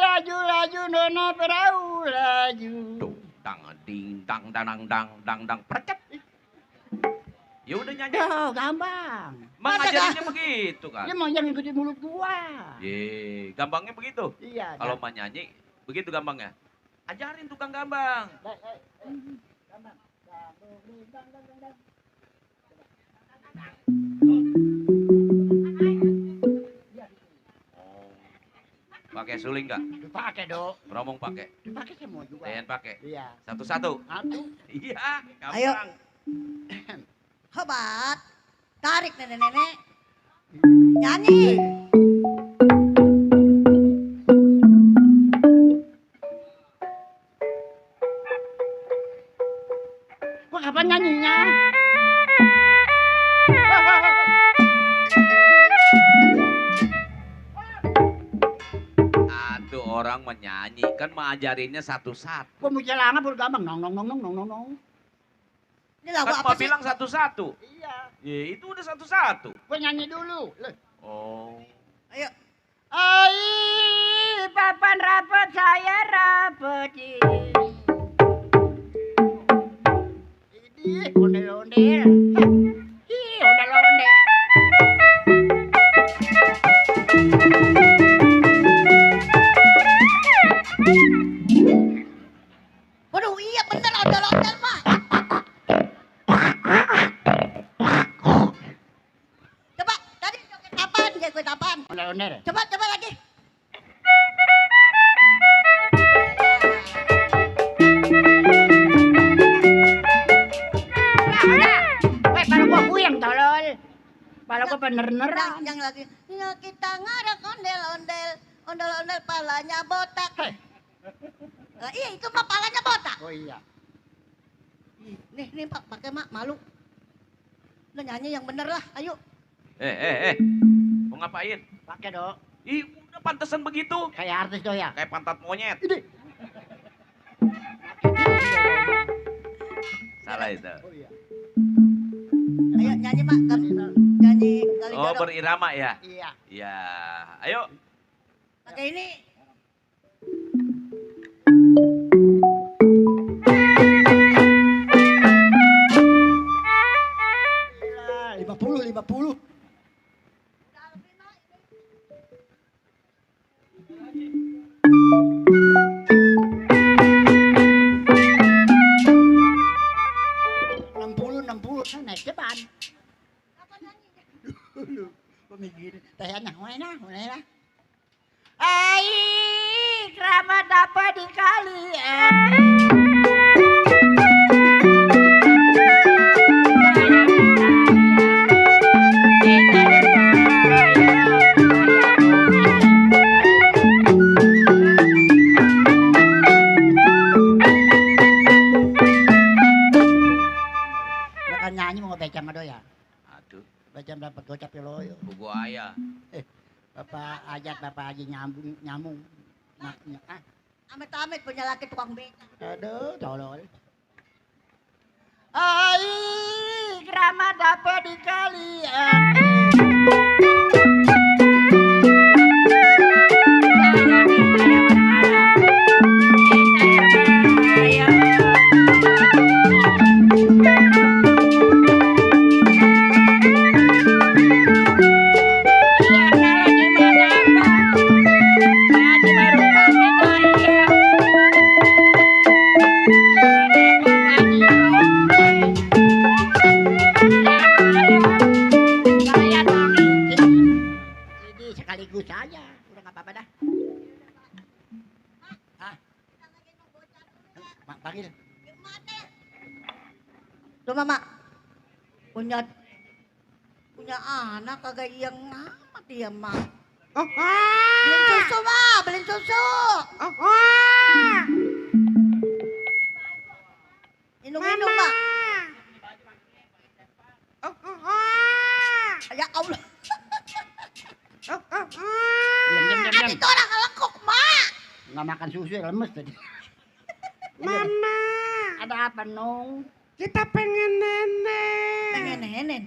laju nona perahu laju. Dung, dang, ding, dang, percet. Ya udah nyanyi. Yo, gampang. Mang Masa ajarinnya begitu kan. Dia mau jangan ikutin mulut gua. Ye, gampangnya begitu. Iya. Kalau mau nyanyi, begitu gampangnya. Ajarin tukang gambang. Pakai suling nggak? Dipakai dok. Romong pakai. Dipakai semua juga. Dean pakai. Iya. Satu-satu. Satu. Iya, Ayo. gampang. Hebat. Tarik nenek-nenek. Nyanyi. Gua kapan nyanyinya? Aduh, orang menyanyi kan mengajarinnya satu-satu. Gua mau celana pun gampang. Nong. Ini lagu Kan apa mau sih? bilang satu-satu. Iya. Ya, itu udah satu-satu. Gua nyanyi dulu. Loh. Oh. Ayo. Ai, papan rapat saya rapetin. Ini ondel-ondel. Ih, ondel-ondel. Waduh, iya bener ondel-ondel, Mak. Coba, tadi joget apaan? Ondel-ondel. Coba lagi. Weh, pala gua buyang tolol. Pala gua bener-beneran. Yang lagi. Ya kita ngarak ondel-ondel palanya botak. Hei. Lah, iya itu mah palanya botak. Oh iya. Nih Pak, pakai Mak, malu. Lo nyanyi yang bener lah, ayo. Mau ngapain? Pakai dok. Ih, udah pantesan begitu. Kayak artis dok ya. Kayak pantat monyet. Ini. Salah itu. Oh iya. Ayo nyanyi Mak, nyanyi kali Oh, jodoh. berirama ya? Iya. Ya, ayo. Pakai ini. Lima puluh. Enam puluh. Naik depan. Pemikir. Tanya, mana? Ai, keramat apa di kali? Bukan nyanyi mau baca sama doya. Aduh, Baca dapat gocap loyo. buku ayah. Bapak ajat Bapak Haji nyamung. Ah, Amit-amit punya laki tukang beca. aduh, tolol. Ai, keramat apa di kalian? Panggil. Tuh mama, punya anak kagak yang amat dia mah. Beliin susu mah, beliin susu. Minum mah. Ya Allah. Diam. Itu orang lekuk mak. Nggak makan susu lemes tadi. Mama, Ada apa Nong? kita pengen nenek. Pengen nenek.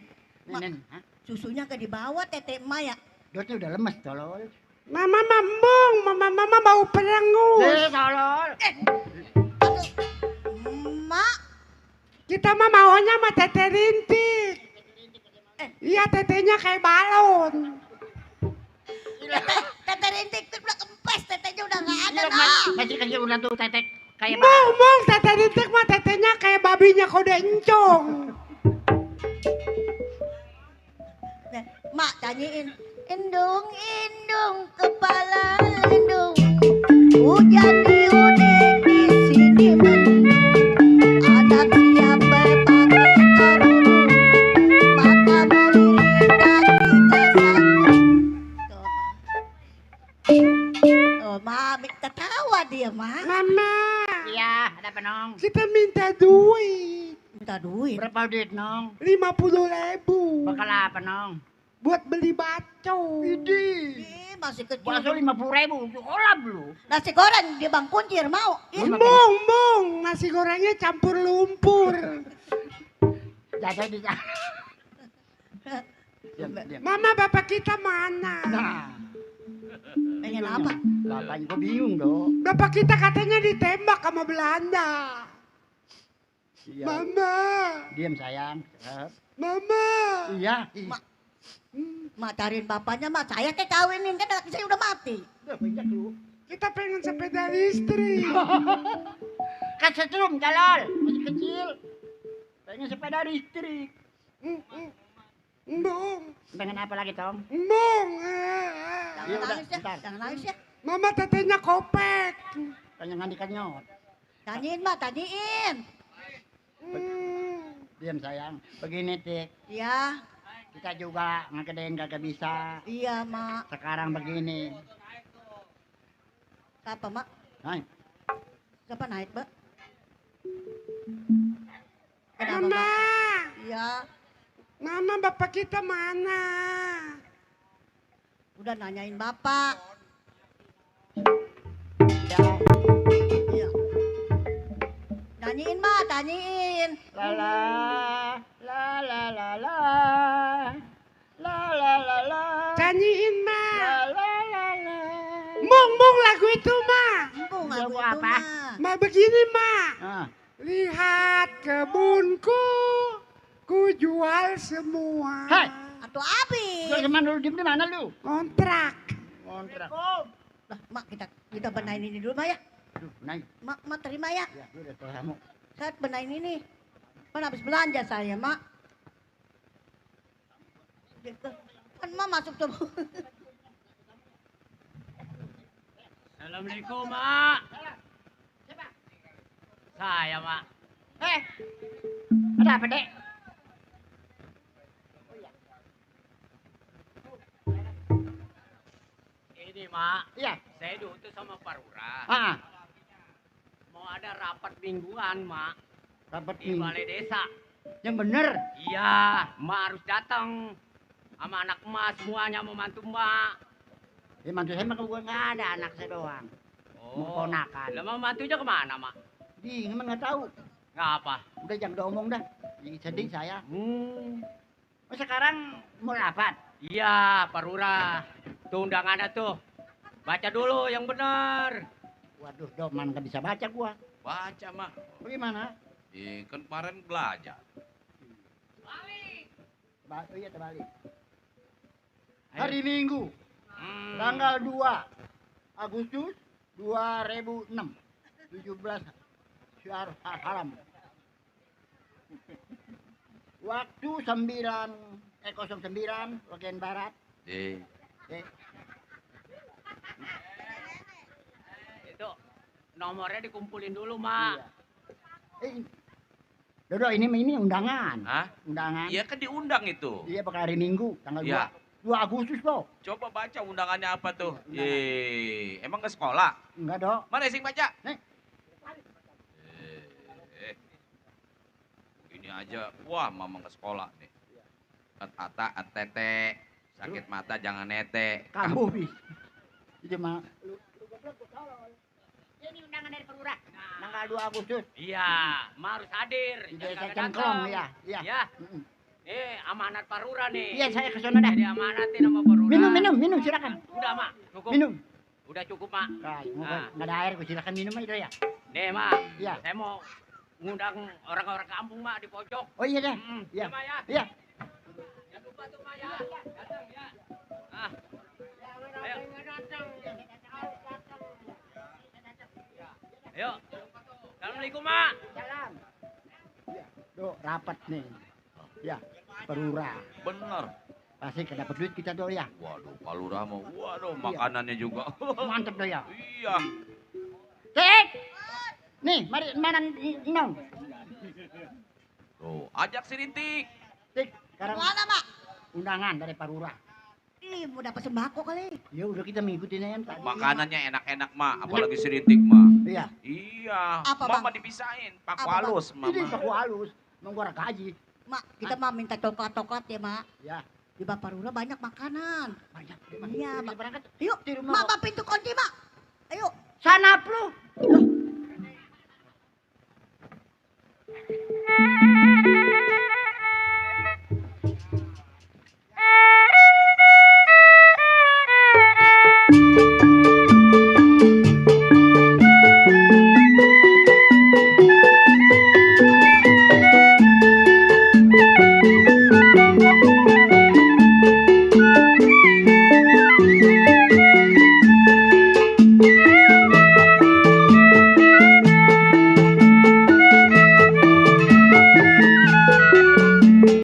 Nenen, hah? Susunya ke dibawa tete emak ya. Dotnya udah lemes tolol. Mama mambung, mama bau perengus. Tolol. Mak, Kita mah maunya sama tete rintik. Iya tetenya kayak balon. tete rintik tuh udah kempes, tetenya udah nggak ada nak. Masih kecil udah tuh tetek kayak Mung tete rintik mah tetenya kayak babinya kode encong. Nih, mak tanyain, indung kepala lindung, hujan diudik di sini mendung, anak siapa pakai karung, mata melirik kaki kesandung. Oh, mami ketawa dia mah. Mama, Iya, ada apa Nong? kita minta duit. Minta duit. Berapa duit Nong? 50.000 Bakal apa Nong? buat beli baco. Ih, masih kecil. Bakso 50.000, olap lu. Nasi goreng di Bang Kuncir mau. Ih, Mung, nasi gorengnya campur lumpur. Jatuh di Diam. Mama bapak kita mana? Nah, pengen apa? bapaknya kok bingung dong. Bapak kita katanya ditembak sama Belanda. Iya. Mama, Diam sayang. Mama. Iya. Mak cariin bapaknya, mak saya kayak kawinin kan anak saya udah mati. Udah banyak lu. Kita pengen sepeda listrik. Kan setrum Jalal, masih kecil. Pengen sepeda listrik. Mung, Pengen apa lagi Tong? Mung. Jangan Iya, udah, nangis ya, bentar. jangan nangis ya. Mama tetenya kopek. Pengen ngandikan nyot. Tanyain mak, tanyain. Diam sayang. Begini Tik, Iya, kita juga ngegedein kagak bisa. iya mak. Sekarang begini. Siapa mak? Hai, Siapa naik mbak? Kenapa Mama, mak? Iya, Mama bapak kita mana? udah nanyain bapak. Iya. Tanyain mak, tanyain. la la la la la la la la la la Nyanyiin ma. la la la la. Mung lagu itu ma. Empung Lagu aku itu apa? mah. Ma begini ma. Ah, Lihat kebunku, ku jual semua. Hai. Atau abi. lu kemana lu? Diem di mana lu? Kontrak. Kontrak. Lah, mak kita benahin ini dulu mak ya. Aduh, naik. Mak terima ya. Ya, lu udah tahu kamu. Saya benahin ini. Kan habis belanja saya, Mak. Gitu. Kan Mak masuk tuh. Assalamualaikum, Mak. Saya, Mak. Ada apa, Dek? Ini, Mak. Iya. Saya diutus sama Pak Lurah. Ah, Mau ada rapat mingguan, Mak. dapat Di balai desa. Yang bener. Iya, Mak harus datang. Sama anak emak semuanya mau mantu Mak. Ya mantu saya mah gua nggak ada, anak saya doang. Mau ponakan. Lah mau mantunya kemana, Mak? Di, emang nggak tahu. Nggak apa. Udah jangan diomong dah. Jadi sedih saya. Hmm. Oh, sekarang mau rapat. Iya, Pak Lurah. Tuh undangannya tuh. Baca dulu yang benar. Waduh, doman nggak bisa baca gua. Baca mah. Bagaimana? Kan kemarin belajar. Oh iya terbalik. Hari Minggu, Hmm. tanggal 2 Agustus 2006. 17 Syahar Haram. Waktu 09 bagian barat. Eh, Itu nomornya dikumpulin dulu, Mak. Iya. Dodo ini undangan. Hah? Undangan. Iya kan diundang itu. Iya bakal hari Minggu tanggal Iya. 2 Agustus loh. Coba baca undangannya apa tuh? Emang ke sekolah? Enggak dong. Mana sing baca? Nih. Ini aja, wah mamang ke sekolah nih. Ata, tete, sakit mata jangan nete. Kambuh bis. Itu mah. Ini undangan dari perurah. Tanggal 2 Agustus. Iya, Ma harus hadir. Di Jangan desa kagak Cengklong datang. ya. Iya. Ya, Mm-mm. amanat Parura nih. Iya saya ke sana dah. Jadi amanatin sama Parura. Minum silakan. Udah, Mak. Cukup. Minum. Udah cukup, Mak. Nggak ada air, silakan minum aja ya. Nih, Mak. Iya. Saya mau ngundang orang-orang kampung, Mak, di pojok. Oh iya dah. Iya, Iya. Mak ya. Iya. Jangan lupa tuh, Mak ya. Datang ya. Ah. Ayo. Ayo. Assalamualaikum, Mak. Salam. Iya. Tuh rapat nih. Ya, Perura. Bener. Pasti dapat duit kita tuh ya. Waduh, Pak Lurah mau, waduh makanannya juga. Mantep tuh ya. Iya. Cek. Nih, mari mana Nong. Tuh, ajak si Rintik. Cek, sekarang Mana, Mak? undangan dari Parura. Ih, mau dapat sembako kali. Ya udah kita mengikuti yang tadi. Makanannya enak-enak, Mak. Apalagi si Rintik, Mak. Iya. Iya. Apa, Mama Bang? dipisahin. Pak Apa, Bang? Walus, Ini Mama. paku halus. Menggoreng gaji. Mak, kita mah minta coklat-coklat ya, Mak. Ya. Di Baparura banyak makanan. Banyak. Iya, Mak. Mak. Berangkat. Yuk, Di rumah. Mak, Mak pinta